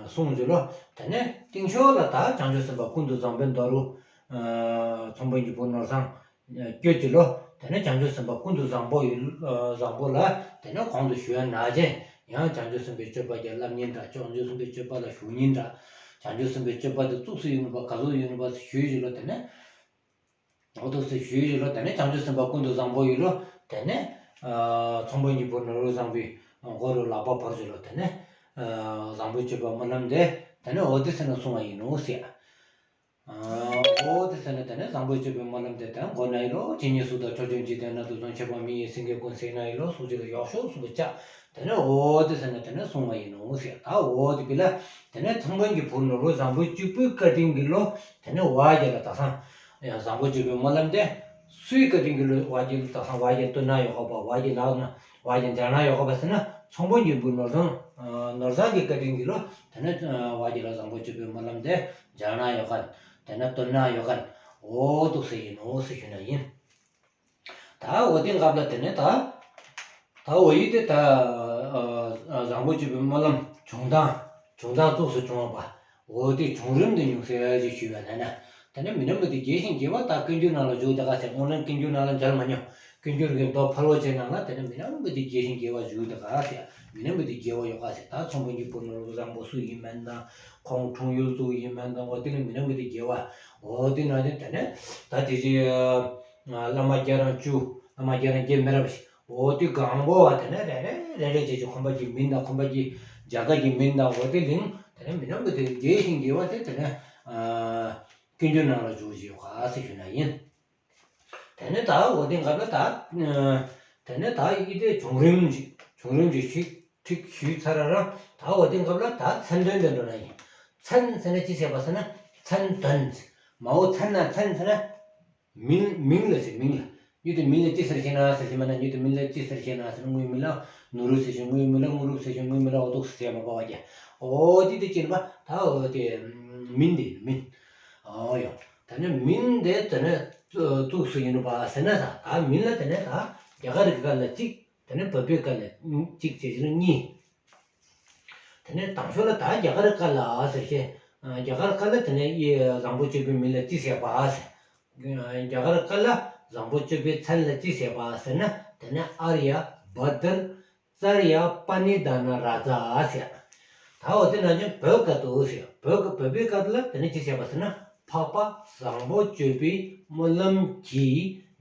གསུངས་ཀྱི་ལོ། དེ་ནས་ཏིང་ཤོ་ལ་ད་བྱང་ཆུབ་སེམས་དཔའ་ཀུན་ཏུ་བཟང་པོའི་མདོ་རུ་ཚོང་དཔོན་གྱི་བུ་ནོར་བཟང་བསྐྱོད་ཀྱི་ལོ། དེ་ནས་བྱང་ཆུབ་སེམས་དཔའ་ཀུན་ཏུ་བཟང་པོ་ཡི་བཟང་པོ་ལ་དེ་ནས་གོང་དུ་ཞུ་བ་ནང་བཞིན་ཡང་བྱང་ཆུབ་སེམས་དཔའི་སྤྱོད་པ་རྒྱ་བསླབ་ཉིན་འདྲ། བྱང་ཆུབ་སེམས་དཔའི་སྤྱོད་པ་ལ་ཞུགས་ཉིན་འདྲ། བྱང་ཆུབ་སེམས་དཔའི་སྤྱོད་པ་དེ་བཙུགས་སུ་ཡོད་ནུས་པ་ག་ཚོད་ཡོད་ནུས་པ་ཞུས་ཀྱི་ལོ། དེ་ནས། འོ་དོ་ཟེར་ཞུས་ཡོད་ལོ། དེ་ནས་བྱང་ཆུབ་སེམས་དཔའ་ཀུན་ཏུ་བཟང་པོ་ཡིན་ལོ། དེ་ནས་ཚོང་དཔོན་གྱི་བུ་ནོར་བུ་བཟང་པོའི་མགོ་རུ་ལག་པ་བོར་ཡོད་ལོ། དེ་ནས་བཟང་པོའི་སྤྱོད་པ་སྨོན་ལམ་དེ་དེ་ནས་འོ་དེ་ཟེར་ན་གསུང་བ་ཡིན་ནོ་ཟེར། འོ་དེ་ཟེར་ན་དེ་ནས་བཟང་པོའི་སྤྱོད་པའི་སྨོན་ལམ་དེ་དེ་མགོ་ན་ཡིན་ལོ། ཇི་སྙེད་སུ་དག་ཕྱོགས་བཅུའི་འཇིག་རྟེན་ན་དུས་གསུམ་མཆོད་པ་མི་ཡི་སེང་གེ་ཀུན་གཟིགས་ན་ཡིན་ལོ། སུ་ཇི་ལ་ཡོག་ཤོག་སུ་བུ་ཅག་དེ་ནས་འོ་དེ་ཟེར་ན་དེ་ནས་གསུང་བ་ཡིན་ནོ་ཟེར། ད་འོ་དེ་བི་ལ་དེ་ནས་ཚོང་དཔོན་གྱི་བུ་ནོར་བུ་བཟང་པོའི་གཅིག་པུའི་བཀའ་དྲིན་གྱི་ལོ། དེ་ནས་བ་རྒྱལ་ལ་ད་སང་ཡང་བཟང་པོ་སྤྱོད་པའི་སྨོན་ལམ་དེ་སུའི་བཀའ་དྲིན་གྱི་ལོ། བ་རྒྱལ་ད་སང་བ་རྒྱལ་སྟོན་ན་ཡོག་པ། བ་རྒྱལ་ལག་ན་བ་རྒྱལ་འཇལ་ན་ཡོག་པ་ཟེར་ན་ཚོང་དཔོན་གྱི་བུ་ནོར་བུ་བཟང་ ནོར་བཟང་གི་བཀའ་དྲིན་གྱིས་ལོ། དེ་ནས་བ་གི་ལ་བཟང་པོ་སྤྱོད་པའི་སྨོན་ལམ་དེ་སྦྱང་ན་ཡོད་མཁན། དེ་ནས་བཏོན་ན་ཡོད་མཁན། འོ་འདུག་སེ་ཡིན་ནོ་ཟེར་ཞུ་ན་ཡིན། ད་འོ་དེ་སྐབས་ལ་དེ་ནས་ད་ད་འོ་ཡི་དེ་ད་བཟང་པོ་སྤྱོད་པའི་སྨོན་ལམ་བྱུང་སྟངས་བྱུང་སྟངས་ཚུགས་སུ་བྱུང་བ། འོ་དེ་བྱུང་རིམ་དེ་ཉུང་ཟེར་ཞིག་ཞུས་པ་ན་ན། དེ་ནས་མི་ནམ་བུ་དེ་རྒྱས་ཤིང་རྒྱས་པ་ད་ཀུན་འགྱུར་ནང་ལ་བཞུགས་དེ་ག་ཟེར། སྔོན་ལ་ཀུན་འགྱུར་ནང་ལ་མཇལ་མ་མྱོང་། ཀུན་འགྱུར་གྱི་མདོ་ཕལ་བ་ཆེ་ནང་ལ་དེ་ནས་མི་ནམ་བུ་དེ་རྒྱས་ཤིང་རྒྱས་པ་བཞུགས་དེ་ག་ཟེར། མི་ནམ་བུ་དེ་རྒྱས་པ་ཡོད་ག་ཟེར། ད་ཚོང་དཔོན་གྱི་བུ་ནོར་བུ་བཟང་པོ་སུ་ཡིན་མིན་དང་། ཁོང་འཁྲུངས་ཡུལ་སུ་ཡིན་མིན་དང་། འོ་དེ་ནས་མི་ནམ་བུ་དེ་རྒྱས་པ། འོ་དེ་ནང་དེ་དེ་ནས་ད་དེ་རྗེས་བླ་མ་བརྒྱ་དང་བཅུ། བླ་མ་བརྒྱ་དང་བརྒྱད་མི་རབས་ཤིག་འོ་དེ་གང་པོ་བ་དེ་ནས་རེ་རེ་རེ་རེ་བྱས་ཀྱི་ཁོམ་པ་གྱི་མིང་དང་ཁོམ་པ་གྱི་རྒྱ་གར་གྱི་མིང་དང་། འོ་དེ་ལིང་དེ་ནས་མི་ནམ་བུ་དེ་རྒྱས་ཤིང་རྒྱས་པ་དེ་དེ་ནས་ཀུན་འགྱུར་ནང་ལ་བཞུགས་ཀྱི་ཡོད་ག་ཟེར་ཞུ་ན་ཡིན། དེ་ནས་ད་འོ་དེ་སྐབས་ལ་ད་དེ་ནས་ད་ཡི་དེ་བྱུང་རིམ་ཅིག་བྱུང་རིམ་ཅིག་ཞིག་ཁྲིག་ཞུས་ཚར་ར་རང་། ད་འོ་དེ་སྐབས་ལ་ད་མཚན་དོན་དེ་འགྲོ་ན་ཡིན། མཚན་ཟེར་ན་ཅི་ཟེར་བ་ཟེར་ན་མཚན་དོན། མ་འོ་མཚན་ན་མཚན་ཟེར་ན། མིང་མིང་ལ་ཟེར། མིང་ལ་ཡུལ་དེ་མིང་ལ་ཅི་ཟེར་ཤེས་ན་ཟེར་ཤེས་མ་ན། ཡུལ་དེ་མིང་ལ་ཅི་ཟེར་ཤེས་ན་ཟེར་ན། དངུལ་མིང་ལ་ནོར་བུ་ཟེར་ཤེས། དངུལ་མིང་ལ་དངོས་གྲུབ་ཟེར་ཤེས། དངུལ་མིང་ལ་འོ་འདུག་ཟེར་མ་པ་བ་ཀྱ། འོ་དེ་དེ་ཅི་ན་པ་ད་འོ་དེ་མིང་དེ་མིང་། འོ་ཡོ། དེ་ནས་མིང་དེ་དེ་ནས་ཚུགས་སུ་ཡིན་ནོ་པ་ཟེར་ན་ད་ད་མིང་ལ་དེ་ནས་ད་རྒྱ་གར་གྱི་སྐད་ལ་གཅིག་དེ་ནས་བོད་པའི་སྐད་ལ་གཅིག་བྱས་ན་གཉིས། དེ་ནས་དང་ཤོས་ལ་ད་རྒྱ་གར་སྐད་ལ་ཟེར་ཤེས། རྒྱ་གར་སྐད་ལ་དེ་ནས་ཡི་བཟང་པོ་སྤྱོད་པའི་མིང་ལ་ཅི་ཟེར་བ་ཟེར། རྒྱ་གར་སྐད་ལ་བཟང་པོ་སྤྱོད་པའི་མཚན་ལ་ཅི་ཟེར་བ་ཟེར་ན་དེ་ནས་ཨརྱ་བྷ་དྲ་ཙརྱ་པ་ཎི་དཱ་ན་རཱ་ཛ་ཟེར། ད་འོ་དེ་ནང་བཞིན་བོད་སྐད་དུ་ཟེར། བོད་སྐད་བོད་པའི་སྐད་ལ་དེ་ནས་ཅི་ཟེར་བ་ཟེར་ན་འཕགས་པ་བཟང་པོ་སྤྱོད་པའི་སྨོན་ལམ་གྱི་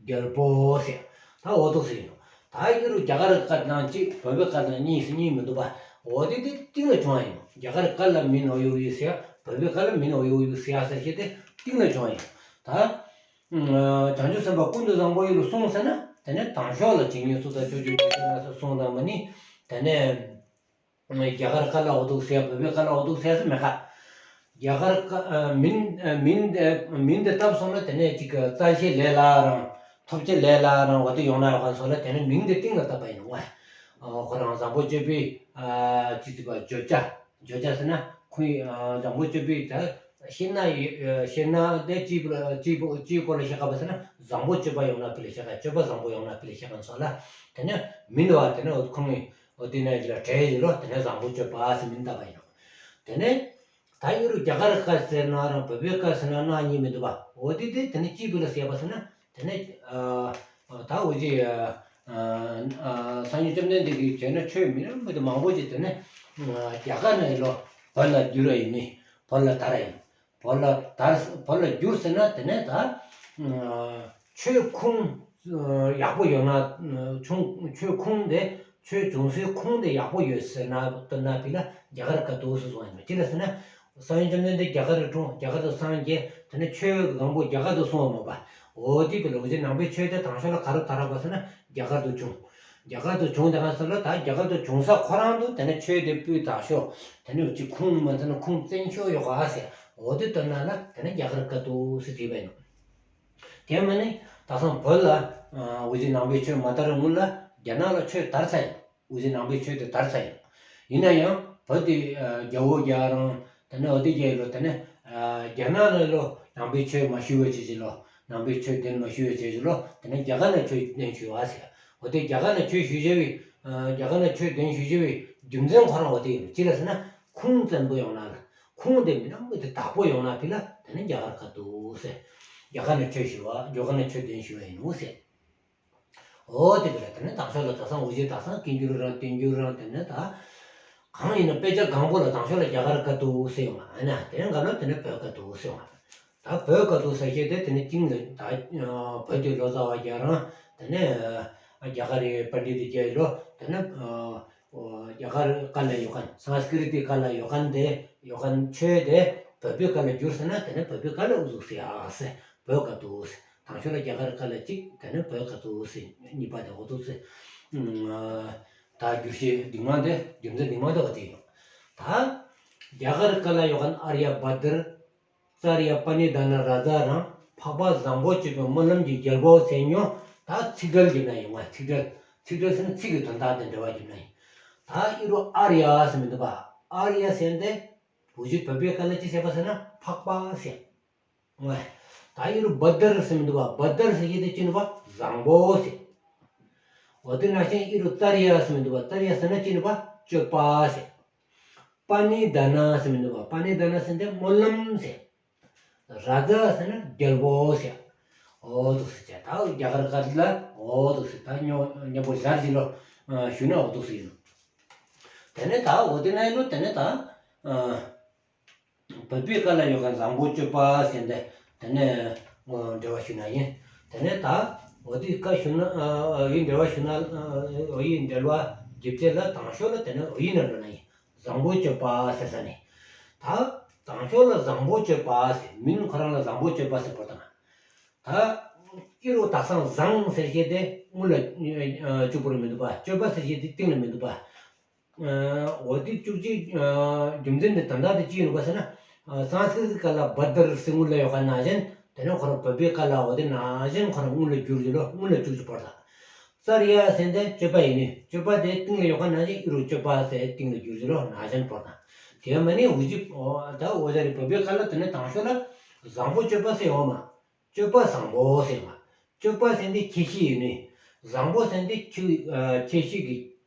རྒྱལ་པོ་ཟེར། ད་འོ་འདུག་ཟེར་ཡིན་ནོ། ད་ཡི་རུ་རྒྱ་གར་སྐད་ནང་གཅིག་བོད་པའི་སྐད་ནང་གཉིས་ཟེར་གཉིས་མི་འདུག་པ། འོ་དེ་དེ་གཏིང་ལ་བྱུང་བ་ཡིན་ནོ། རྒྱ་གར་སྐད་ལ་མིང་འོ་ཡོ་ཡོ་ཟེར། བོད་པའི་སྐད་ལ་མིང་འོ་ཡོ་ཡོ་ཟེར་ཟེར་ཤེས་དེ་གཏིང་ལ་བྱུང་བ་ཡིན་ནོ། ད་བྱང་ཆུབ་སེམས་དཔའ་ཀུན་ཏུ་བཟང་པོ་ཡི་རུ་གསུངས་ཟེར་ན་དེ་ནས་དང་ཤོས་ལ་ཇི་སྙེད་སུ་དག་ཕྱོགས་བཅུའི་འདིར་ན་སོགས་གསུངས་དང་མ་ནི་དེ་ནས། རྒྱ་གར་སྐད་ལ་འོ་འདུག་ཟེར། བོད་པའི་སྐད་ལ་འོ་འདུག་ཟེར་ཟེར་མེད་ཀ། རྒྱ་གར་སྐད་མིང་མིང་དེ་མིང་དེ་བཏབ་སོང་ན་དེ་ནས་ཅིག་རྩ་ཆེ་ལས་སླ་རང་ཐོབ་ཆེ་ལས་སླ་རང་འོ་དེ་ཡོང་ན་ཡོང་ཁ་སོགས་ལ་དེ་ནས་མིང་དེ་གཏིང་ལ་བཏབ་པ་ཡིན་ནོ། ཁོ་རང་བཟང་པོ་སྤྱོད་པའི་ཅི་ཟེར་བ་བརྗོད་བྱ་བརྗོད་བྱ་ཟེར་ན་ཁོའི་བཟང་པོ་སྤྱོད་པའི་ད་ཤེས་ན་ཤེས་ན་དེ་ཅིའི་ཅིའི་སྐོར་ལ་བཤད་ཀ་བ་ཟེར་ན་བཟང་པོ་སྤྱོད་པ་ཡོང་ན་ཕི་ལ་བཤད་ཀ། སྤྱོད་པ་བཟང་པོ་ཡོང་ན་ཕི་ལ་བཤད་ཀ་སོགས་ལ་དེ་ནས་མིང་དུ་བ་དེ་ནས་འོ་ཁོང་གི་འོ་དེ་ནས་ལ་བྲལ་ཡིན་ལོ། དེ་ནས་བཟང་པོ་སྤྱོད་པ་ཟེར་མིང་བཏགས་པ་ཡིན་ནོ། དེ་ནས་ད་ཡི་རུ་རྒྱ་གར་སྐད་ཟེར་ན་རང་བོད་པའི་སྐད་ཟེར་ན་སྣ་གཉིས་མི་འདུག་པ། འོ་དེ་དེ་དེ་ནས་ཅིའི་ཕི་ལ་ཟེར་བ་ཟེར་ན་དེ་ནས་ད་འོ་ཅི་སངས་རྒྱས་བཅོམ་ལྡན་འདས་ཀྱིས་བྱས་ན་ཆོས་མི་རུང་བ་དེ་མང་པོ་ཅིག་དེ་ནས་རྒྱ་གར་ནས་ལོ་བོད་ལ་བསྒྱུར་བ་ཡིན་ནི་བོད་ལ་དར་ཡིན། བོད་ལ་དར་བོད་ལ་བསྒྱུར་ཟེར་ན་དེ་ནས་ད་ཆོས་ཁུངས་ཡག་པོ་ཡོད་ན་ཆུང་ཆོས་ཁུངས་དེ་ཆོས་བྱུང་སའི་ཁུངས་དེ་ཡག་པོ་ཡོད་ཟེར་ན་དོན་ན་ཕི་ལ་རྒྱ་གར་སྐད་དུ་ཟེར་སོང་ཡིན་པ་ཅི་ལ་ཟེར་ན། སངས་རྒྱས་བཅོམ་ལྡན་འདས་རྒྱ་གར་རུ་འཁྲུངས། རྒྱ་གར་དུ་སངས་རྒྱས། དེ་ནས་ཆོས་གང་པོ་རྒྱ་གར་དུ་སོང་བ་མོ་པ། འོ་དེ་ཕི་ལ་འོ་ཅི་ནང་པའི་ཆོས་དེ་དང་ཤོས་ལ་ག་རུ་དར་བ་ཟེར་ན་རྒྱ་གར་དུ་བྱུང་། རྒྱ་གར་དུ་བྱུང་དེ་ག་ཟེར་ལ་ད་རྒྱ་གར་དུ་བྱུང་ས་ཁོ་རང་དུ་དེ་ནས་ཆོས་དེ་སྤུས་དག་ཤོས། དེ་ནས་ཅིག་ཁུངས་མ་ཟེར་ན་ཁུངས་བཙན་ཤོས་ཡོད་ག་ཟེར། འོ་དེ་དོན་ན་ལ་དེ་ནས་རྒྱ་གར་སྐད་དུ་ཟེར་བྲིས་པ་ཡིན་ནོ། དེ་མ་ནི་ད་སང་བོད་ལ་འོ་ཅི་ནང་པའི་ཆོས་མ་དར་སྔོན་ལ་རྒྱ་ནག་ལ་ཆོས་དར་ཚར་ཡིན། འོ་ཅི་ནང་པའི་ཆོས་དེ་དར་ཚར་ཡིན། ཡིན་ན་ཡང་བོད་དེ་རྒྱ་བོད་རྒྱ་རང་དེ་ནས་འོ་དེ་རྒྱ་ཡི་ལོ་དེ་ནས་རྒྱ་ནག་ལ་ལོ་ནང་པའི་ཆོས་མ་ཞུ་བའི་ཆེད་ཀྱི་ལོ། ནང་པའི་ཆོས་དོན་མ་ཞུ་བའི་ཆེད་ཀྱི་ལོ། དེ་ནས་རྒྱ་གར་ནས་ཆོས་དོན་ཞུ་བ་ཟེར། འོ་དེ་རྒྱ་གར་ནས་ཆོས་ཞུ་བྱ་བའི་རྒྱ་གར་ནས་ཆོས་དོན་ཞུ་བྱ་བའི་རྒྱུ་མཚན་ཁོ་རང་འོ་དེ་ཡིན། ཅི་ལ་ཟེར་ན་ཁུངས་བཙན་པོ་ཡོང་ན་ལ་ཁུངས་དེ་མི་ནམ་མི་དེ་དག་པོ་ཡོང་ན་ཕི་ལ་དེ་ནས་རྒྱ་གར་སྐད་དུ་ཟེར། རྒྱ་གར་ནས་ཆོས་ཞུ་བ་རྒྱ་གར་ནས་ཆོས་དོན་ཞུ་བ་ཡིན་ནོ་ཟེར། འོ་དེ་ཕི་ལ་དེ་ནས་དང་ཤོས་ལ་ད་སང་འོ་ཅི་ད་སང་ཀུན་འགྱུར་རང་བསྟན་འགྱུར་རང་དེ་ནས་ད་གང་ཡིན་ན་དཔེ་ཆ་གང་པོ་ལ་དང་ཤོས་ལ་རྒྱ་གར་སྐད་དུ་ཟེར་ཡོང་ང་ཨ་ན་དེ་ནས་ག་ལ་དེ་ནས་བོད་སྐད་དུ་ཟེར་ཡོང་ང་། ད་བོད་སྐད་དུ་ཟེར་ཤེས་དེ་དེ་ནས་ཅིང་ལ་ད་བོད་ཀྱི་ལོ་ཙཱ་བ་རྒྱ་རང་དེ་ནས་རྒྱ་གར་རི་པཎྜི་ཏ་རྒྱ་ཡི་ལོ་དེ་ནས་རྒྱ་གར་སྐད་ལ་ཡོད་མཁན་སཾ་སྐྲྀ་ཏའི་སྐད་ལ་ཡོད་མཁན་དེ་ཡོད་མཁན་ཆོས་དེ་བོད་པའི་སྐད་ལ་བསྒྱུར་ཟེར་ན་དེ་ནས་བོད་པའི་སྐད་ལ་འུ་ཟུག་ཟེར་ཡ་ཟེར་བོད་སྐད་དུ་ཟེར། དང་ཤོས་ལ་རྒྱ་གར་སྐད་ལ་གཅིག་དེ་ནས་བོད་སྐད་དུ་ཟེར་གཉིས་པ་དེ་འུ་ཟུག་ཟེར། ད་བསྒྱུར་བྱེད་འདི་མ་དེ་རྒྱུ་མཚན་འདི་མ་དེ་བ་དེ་ཡིན། ད་རྒྱ་གར་སྐད་ལ་ཡོད་མཁན་ཨརྱ་བྷ་དྲ་ཙརྱ་པ་ཎི་དཱ་ན་རཱ་ཛ་རང་འཕགས་པ་བཟང་པོ་སྤྱོད་པའི་སྨོན་ལམ་གྱི་རྒྱལ་པོ་ཟེར་ཉོ། ད་ཚིག་འགྲེལ་བརྒྱབ་ན་ཡོང་བ་ཚིག་འགྲེལ། ཚིག་འགྲེལ་ཟེར་ན་ཚིག་གི་དོན་དག་དང་འབྲེལ་བ་བརྒྱབ་ན་ཡིན། ད་ ད་ཨི་རུ་ཨར་ཡ་ཟེར་མི་འདུག་པ། ཨར་ཡ་ཟེར་འདི་བོད་བརྒྱུད་བོད་པའི་སྐད་ལ་ཅི་ཟེར་བ་ཟེར་ན་འཕགས་པ་ཟེར། ད་ཨི་རུ་བྷ་དར་ཟེར་མི་འདུག་པ། བྷ་དར་ཟེར་གྱི་འདི་ཅི་ནུག་པ། བཟང་པོ་ཟེར། འོ་དེ་ནང་བཞིན་ཨི་རུ་ཙར་ཡ་ཟེར་མི་འདུག་པ། ཙར་ཡ་ཟེར་ན་ཅི་ནུག་པ། སྤྱོད་པ་ཟེར། པ་ཎི་དཱ་ན་ཟེར་མི་འདུག་པ། པ་ཎི་དཱ་ན་ཟེར་འདི་སྨོན་ལམ་ཟེར། རཱ་ཛ་ཟེར་ན་རྒྱལ་པོ་ཟེར། འོ་འདུག་སེ་བྱས། ད་རྒྱ་གར་སྐད་ལ་འོ་འདུག་སེ། ད་སྙན་སྙན་པོ་ཞར་གཅིག་ལ་ཞུས་ན་འོ་འདུག་སེ་ཡིན། དེ་ནས་ད་འོ་དེ་ན་ཡིན་ནོ། དེ་ནས་ད་བོད་པའི་སྐད་ལ་ཡོད་མཁན་བཟང་པོ་སྤྱོད་པ་ཟེར་འདི་དེ་ནས་འགྲེལ་བ་ཞུས་ན་ཡིན། དེ་ནས་ད་འོ་དེ་སྐད་ཞུ་ན། འོ་ཡི་འགྲེལ་བ་ཞུ་ན། འོ་ཡི་འགྲེལ་བ་རྒྱབ་རྗེས་ལ་དང་ཤོས་ལ་དེ་ནས་འོ་ཡི་ནང་འགྲོ་ན་ཡིན། བཟང་པོ་སྤྱོད་པ་ཟེར་ས་ནས། ད་དང་ཤོས་ལ་བཟང་པོ་སྤྱོད་པ་ཟེར། མིང་ཁོ་རང་ལ་བཟང་པོ་སྤྱོད་པ་ཟེར་བོར་དང་། ད་ཨི་རུ་དག་སང་བཟང་ཟེར་བྱས་དེ་དངུལ་ལ་བཅུག་པར་མི་འདུག་པ། སྤྱོད་པ་ཟེར་བྱས་དེ་སྟེང་ལ་མི་འདུག་པ། འོ་དེ་བཅུག་ཅིག་རྒྱུ་མཚན་དེ་དོན་དག་དེ་ཅི་ཡིན་པ་ཟེར་ན། སཾ་སྐྲྀཏ་སྐད་ལ་བྷ་དར་ཟེར་དངུལ་ལ་ཡོད་པ་ནང་བཞིན། དེ་ནས་ཁོ་རང་བོད་པའི་སྐད་ལ་འོ་དེ་ནང་བཞིན་ཁོ་རང་དངུལ་ལ་བསྒྱུར་རྒྱུ་ལོ། དངུལ་ལ་བསྒྱུར་རྒྱུ་བོར་དང་། ཙར་ཡ་ཟེར་འདི་སྤྱོད་པ་ཡིན་ནི། སྤྱོད་པ་དེ་སྟེང་ལ་ཡོད་པ་ནང་བཞིན་ཨི་རུ་སྤྱོད་པ་ཟེར་སྟེང་ལ་བསྒྱུར་རྒྱུ་ལོ། ནང་བཞིན་བོར་དང་། དེ་མ་ནི་འུ་ཅི་ད་འོ་ཟེར་རེད། བོད་པའི་སྐད་ལ་དེ་ནས་དང་ཤོས་ལ་བཟང་པོ་སྤྱོད་པ་ཟེར་ཡོད་མ། སྤྱོད་པ་བཟང་པོ་ཟེར་མ། སྤྱོད་པ་ཟེར་འདི་ཁྱད་གཞི་ཡིན་ནི། བཟང་པོ་ཟེར་འདི་ཁྱད་ཁྱད་གཞི་གི་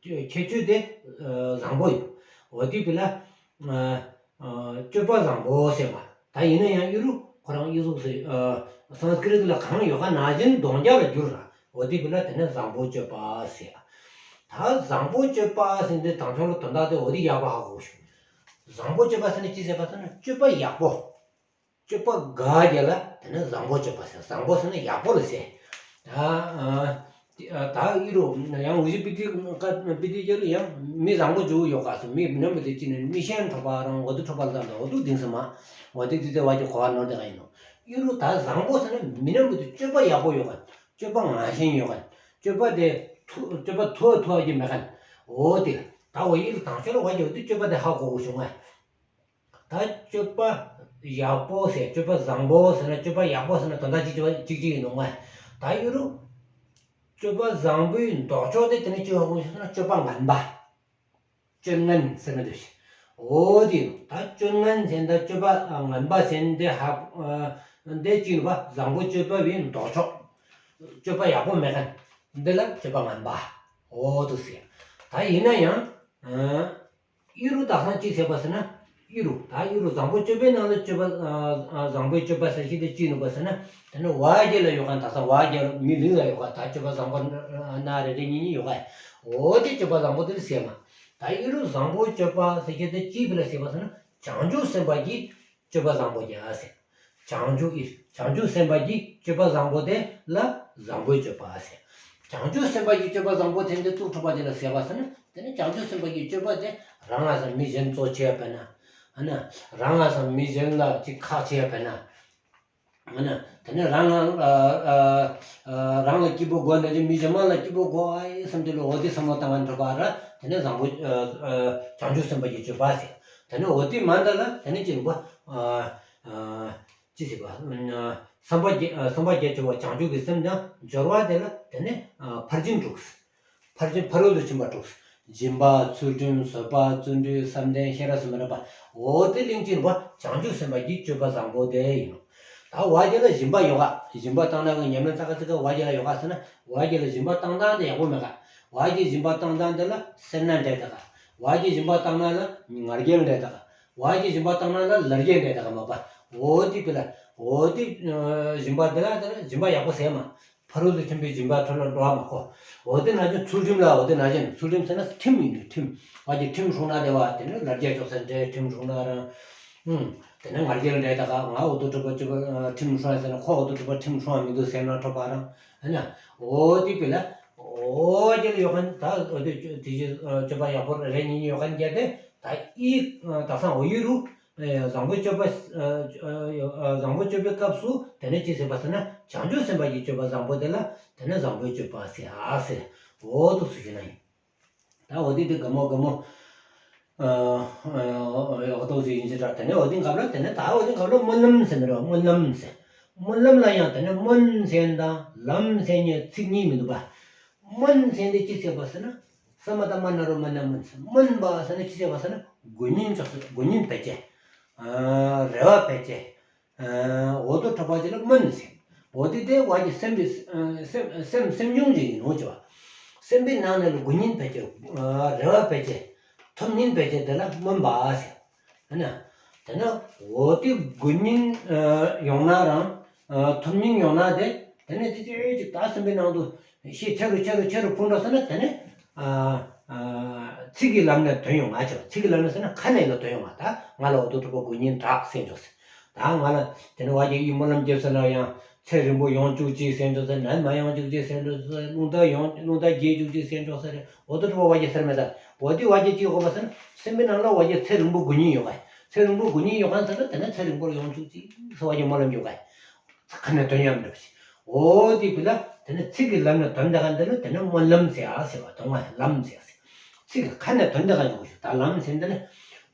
ཁྱད་ཆོས་དེ་བཟང་པོ་ཡིན། འོ་དེ་བས་ལ་སྤྱོད་པ་བཟང་པོ་ཟེར་མ། ད་ཡིན་ན་ཡང་ཨི་རུ་ཁོ་རང་ཨི་ཟུག་ཟེར། སཾ་སྐྲྀཏ་ལ་གང་ཡོད་ག་ནང་བཞིན་དོན་རྐྱང་ལ་བསྒྱུར་ར། འོ་དེ་བས་ལ་དེ་ནས་བཟང་པོ་སྤྱོད་པ་ཟེར། ད་བཟང་པོ་སྤྱོད་པ་ཟེར་འདི་དང་ཤོས་ལ་དོན་དག་དེ་འོ་དེ་ཡག་པོ་ཧ་གོ་ཤོག་བཟང་པོ་སྤྱོད་པ་ཟེར་ནི་ཅི་ཟེར་བ་ཟེར་ན་སྤྱོད་པ་ཡག་པོ། སྤྱོད་པ་དགའ་རྒྱ་ལ་དེ་ནས་བཟང་པོ་སྤྱོད་པ་ཟེར། བཟང་པོ་ཟེར་ན་ཡག་པོ་ལ་ཟེར། ད་ཨ་ད་ཨི་རུ་ཡང་འུ་ཅི་པི་ཏི་ཀ་པི་ཏི་རྒྱ་རུ་ཡང་མི་བཟང་པོ་ཅིག་ཡོད་ག་ཟེར། མི་མི་ནམ་བུ་དེ་ཅི་ནས་མི་ཤན་ཁྲོ་བ་རང་འོ་དུ་ཁྲོ་བ་ལ་དང་འོ་དུ་དིང་སེ་མ། འོ་དེ་དེ་དེ་བ་ཅིག་གོ་བ་ནོར་དེ་ག་ཡིན་ནོ། ཨི་རུ་ད་བཟང་པོ་ཟེར་ན་མི་ནམ་བུ་དེ་སྤྱོད་པ་ཡག་པོ་ཡོད་ག། སྤྱོད་པ་ངར་ཤན་ཡོད་ག། སྤྱོད་པ་དེ་ཐུ་སྤྱོད་པ་ཐུ་ཐུ་གི་མེད་ག། འོ་དེ་ད་འོ་ཨི་རུ་དང་ཤོས་ལ་བ་ཅིག་འོ་དེ་སྤྱོད་པ་དེ་ཧ་གོ་གོ་བྱུང་ང་། ད་སྤྱོད་པ་ཡག་པོ་ཟེར། སྤྱོད་པ་བཟང་པོ་ཟེར་ན་སྤྱོད་པ་ཡག་པོ་ཟེར་ན་དོན་དག་གཅིག་གཅིག་གཅིག་གཅིག་ཡིན་ནོ་ང་། ད་ཨི་རུ་སྤྱོད་པ་བཟང་པོའི་ལྡོག་ཕྱོགས་དེ་དེ་ནི་ཅི་ཧ་གོ་ཟེར་ན་སྤྱོད་པ་ངན་པ། སྤྱོད་ངན་ཟེར་ན་འདོད་ཤི། འོ་དེ་ཡིན་ནོ། ད་སྤྱོད་ངན་ཟེར་ན་ད་སྤྱོད་པ་ངན་པ་ཟེར་འདི་ཧ་འདི་ཅི་ཡིན་པ། བཟང་པོ་སྤྱོད་པ་བའི་ལྡོག་ཕྱོགས། སྤྱོད་པ་ཡག་པོ་མེད་མཁན་འདི་ལ་སྤྱོད་པ་ངན་པ། འོ་དེ་ཟེར། ད་ཡིན་ན་ཡང་ཨི་རུ་དག་སང་ཅི་ཟེར་བ་ཟེར་ན། ཨི་རུ་ད་ཨི་རུ་བཟང་པོ་སྤྱོད་པའི་ནང་ལ་སྤྱོད་པ་ཨ་ཨ་བཟང་པོའི་སྤྱོད་པ་ཟེར་གྱི་དེ་ཅི་ནུག་པ་ཟེར་ན། དེ་ནི་བ་རྒྱ་ལ་ཡོད་མཁན་དག་སང་བ་རྒྱ་མི་ལུས་ལ་ཡོད་མཁན་ད་སྤྱོད་པ་བཟང་པོ་སྣ་རེ་རེ་གཉིས་གཉིས་ཡོད་མཁན། འོ་དེ་སྤྱོད་པ་བཟང་པོ་དེ་ལ་ཟེར་མ། ད་ཨི་རུ་བཟང་པོའི་སྤྱོད་པ་ཟེར་གྱི་དེ་ཅི་ཕི་ལ་ཟེར་བ་ཟེར་ན། བྱང་ཆུབ་སེམས་དཔའ་གི་སྤྱོད་པ་བཟང་པོ་རྒྱ་ཟེར། བྱང་ཆུབ་ཨི་བྱང་ཆུབ་སེམས་དཔའ་གི་སྤྱོད་པ་བཟང་པོ་དེ་ལ་བཟང་པོའི་སྤྱོད་པ་ཟེར། བྱང་ཆུབ་སེམས་དཔའ་གི་སྤྱོད་པ་བཟང་པོ་དེ་འདི་ཙུག་ཐུབ་པ་དེ་ལ་ཟེར་བ་ཟེར་ན། དེ་ནི་བྱང་ཆུབ་སེམས་དཔའ་གི་སྤྱོད་པ་དེ་རང་ལ་སང་མི་གཞན་གཙོ་ཆེ་བ་ན། ཨ་ན་རང་ལ་སང་མི་གཞན་ལ་ཅིག་ཁག་ཆེ་བ་ན། ཨ་ན་དེ་ནི་རང་ལ་ཨ་ཨ་ཨ་རང་ལ་སྐྱིད་པོ་དགོས་ན་ཅིག་མི་གཞན་མ་ལ་སྐྱིད་པོ་དགོས་ཨ་ཡི་བསམ་དེ་ལ་འོ་དེ་བསམ་བློ་བཏང་བ་འགྲོ་བ་ར། དེ་ནི་བཟང་པོ་ཨ་ཨ་བྱང་ཆུབ་སེམས་དཔའ་གི་སྤྱོད་པ་ཟེར། དེ་ནི་འོ་དེ་མ་འདྲ་ལ་དེ་ནི་ཅིག་པ་ཨ་ཨ། ཅི་ཟེར་བ། སེམས་དཔའ་བརྒྱད་སེམས་དཔའ་བརྒྱད་ཅེས་པ་བྱང་ཆུབ་ཀྱི་སེམས་དང་སྦྱོར་བ་དེ་ལ་དེ་ནི་ཕར་ཕྱིན་དྲུག་ཕར་ཕྱིན་ཕ་རོལ་ཏུ་ཕྱིན་པ་དྲུག་སྦྱིན་པ། ཚུལ་ཁྲིམས། བཟོད་པ། བརྩོན་འགྲུས། བསམ་གཏན། ཤེས་རབ་ཟེར་མི་རེད་པ། འོ་དེ་གླེང་གྱིན་པ་བྱང་ཆུབ་སེམས་དཔའ་གི་སྤྱོད་པ་བཟང་པོ་དེ་ཡིན་ནོ། ད་བ་རྒྱ་ལ་སྦྱིན་པ་ཡོད་ག། སྦྱིན་པ་བཏང་ན་གི་ཉམས་ལེན་ཙག་ག་ཙིག་ག་བ་རྒྱ་ལ་ཡོད་ག་ཟེར་ན། བ་རྒྱ་ལ་སྦྱིན་པ་བཏང་སྟངས་དེ་ཡག་པོ་མེད་ག། བ་རྒྱ་སྦྱིན་པ་བཏང་སྟངས་དེ་ལ་སེར་སྣ་འདྲེས་ད་ག། བ་རྒྱ་སྦྱིན་པ་བཏང་ན་ལ་ང་རྒྱལ་འདྲེས་ད་ག། བ་རྒྱ་སྦྱིན་པ་བཏང་ན་ལ་ལ་རྒྱལ་འདྲེས་ད་ག་མ་པ། འོ་དེ་པི་ལ། འོ་དེ་སྦྱིན་པ་དེ་ལ་དེ་ལ་སྦྱིན་པ་ཡག་པོ་ཟེར་མ། ཕ་རོལ་ཏུ་ཕྱིན་པའི་སྦྱིན་པ་ཁྲོད་ལ་འགྲོ་བ་མ་གོ། འོ་དེ་ན་ཅི་ཚུལ་ཁྲིམས་ལ་འོ་དེ་ན་ཅི་ཚུལ་ཁྲིམས་ཟེར་ན་ཁྲིམས་ཡིན་ནི་ཁྲིམས། བ་རྒྱ་ཁྲིམས་སྲུང་ན་དེ་བ་དེ་ནི་ལ་རྒྱལ་ཅོག་ས་འདྲེས་ཁྲིམས་སྲུང་ན་རང་། ཨུམ། དེ་ནི་ང་རྒྱལ་འདྲེས་ད་ག། ང་འོ་དོ་ཁྲོད་པ་ཁྲིམས་སྲུང་ཟེར་ན་ཁོ་འོ་དོ་ཁྲོད་པ་ཁྲིམས་སྲུང་མི་འདུག་ཟེར་ན་ཁྲོ་བ་རང་། ཨ་ན། འོ་དེ་པི་ལ། འོ་དེ་ལ་ཡོད་མཁན་ད་འོ་དེ་དེ་ཅི་སྤྱོད་པ་ཡག་པོ་རེ་རེ་གཉིས་གཉིས་ཡོད་མཁན་རྒྱ་དེ་ད་ཨི་དག་སང་འོ་ཡུ་རུ། བཟང་པོའི་སྤྱོད་པ། བཟང་པོའི་སྤྱོད་པའི་སྐབས་སུ་དེ་ནས་ཅི་ཟེར་བ་ཟེར་ན། བྱང་ཆུབ་སེམས་དཔའ་གི་སྤྱོད་པ་བཟང་པོ་དེ་ལ་དེ་ནས་བཟང་པོའི་སྤྱོད་པ་ཟེར་ཨ་ཟེར། འོ་དུ་སུ་ཞུ་ན་ཡིན། ད་འོ་དེ་དེ་དགའ་མོ་དགའ་མོ། འོ་དུ་སུ་ཡིན་ཅི་དྲ་དེ་ནས་འོ་དེ་འགབ་ལ་དེ་ནས་ད་འོ་དེ་འགབ་ལ་སྨོན་ལམ་ཟེར་མི་རོ་སྨོན་ལམ་ཟེར། སྨོན་ལམ་ལ་ཡང་དེ་ནས་སྨོན་ཟེར་དང་ལམ་ཟེར་ཉིད་ཚིག་གཉིས་མི་འདུག་པ། སྨོན་ཟེར་འདི་ཅི་ཟེར་བ་ཟེར་ན། ས་མ་ད་མ་ན་རོ་མ་ན་སྨོན་ཟེར། སྨོན་པ་ཟེར་ན་ཅི་ཟེར་བ་ཟེར་ན་དགུ་ཉིན་ཅོག་ཟེར། དགུ་ཉིན་བེད་སྤྱད། ཨ་རེ་བ་བེད་སྤྱད། ཨ་འོ་དོ་འཕྲོག་པ་ཅིག་ལ་སྨོན་ཟེར། འོ་དེ་དེ་བ་ཅིག་སེམས་པའི་ཨ་སེམས་སེམས་སེམས་བྱུང་ཅིག་ཡིན་ནོ་ཅོག་པ། སེམས་པའི་ནང་ནས་ལ་དགུ་ཉིན་བེད་སྤྱད། ཨ་རེ་བ་བེད་སྤྱད། ཐོབ་ཉིན་བེད་སྤྱད་དེ་ལ་སྨོན་པ་ཟེར། ཨ་ན། དེ་ནས་འོ་དེ་དགུ་ཉིན་ཨ་ཡོང་ན་རང་ཨ་ཐོབ་ཉིན་ཡོང་ན་དེ་དེ་ནས་དེ་ཅི་ཅིག་ད་སེམས་པའི་ནང་དུ་ཤེས་ཆེ་རུ་ཆེ་རུ་ཆེ་རུ་འཕུར་འགྲོ་ཟེར་ན་དེ་ནས་ཨ་ཨ་ཚིག་གི་ལམ་ནས་དོན་ཡོང་ང་ཅོག། ཚིག་གི་ལམ་ནས་ཟེར་ན་ཁ་ནས་ལ་དོན་ཡོང་ང་། ད་ང་ལ་འོ་དོ་འཕྲོག་པ་དགུ་ཉིན་དྲག་ཟེར་འགྲོ་ཟེར། ད་ང་ལ་དེ་ནས་བ་ཅིག་ཡིད་སྨོན་ལམ་རྒྱབ་ཟེར་ན་ཡང་ཚེ་རིང་པོ་ཡོང་བཅུག་ཅིག་ཟེར་འགྲོ་ཟེར། ནད་མ་ཡོང་བཅུག་ཅིག་ཟེར་འགྲོ་ཟེར། རླུང་རྟ་ཡོང་རླུང་རྟ་རྒྱས་བཅུག་ཅིག་ཟེར་འགྲོ་ཟེར། འོ་དོ་འཕྲོག་པ་བ་ཅིག་ཟེར་མེད་ད། འོ་དེ་བ་ཅིག་ཅིག་ཡོང་བ་ཟེར་ན་སེམས་པའི་ནང་ལ་བ་ཅིག་ཚེ་རིང་པོ་དགུ་ཉིན་ཡོང་ག། ཚེ་རིང་པོ་དགུ་ཉིན་ཡོང་ག་ཟེར་ན་དེ་ནས་ཚེ་རིང་པོར་ཡོང་བཅུག་ཅིག་ཟེར་བ་ཅིག་སྨོན་ལམ་ཡོང་ག། ཁ་ནས་དོན་ཡང་མི་འགྲུབ་ཅིག། འོ་དེ་བི་ལ་དེ་ནས་ཚིག་གི་ལམ་ནས་དོན་དེ་ག་འདི་ལ་དེ་ནས་སྨོན་ལམ་ཟེར་ཨ་ཟེར་བ། དོན་ལ་ལམ་ཟེར་ཨ་ཟེར། ཚིག་གི་ཁ་ནས་དོན་དེ་ག་འཇུག་ཞུ། ད་ལམ་ཟེར་འདི་ནས་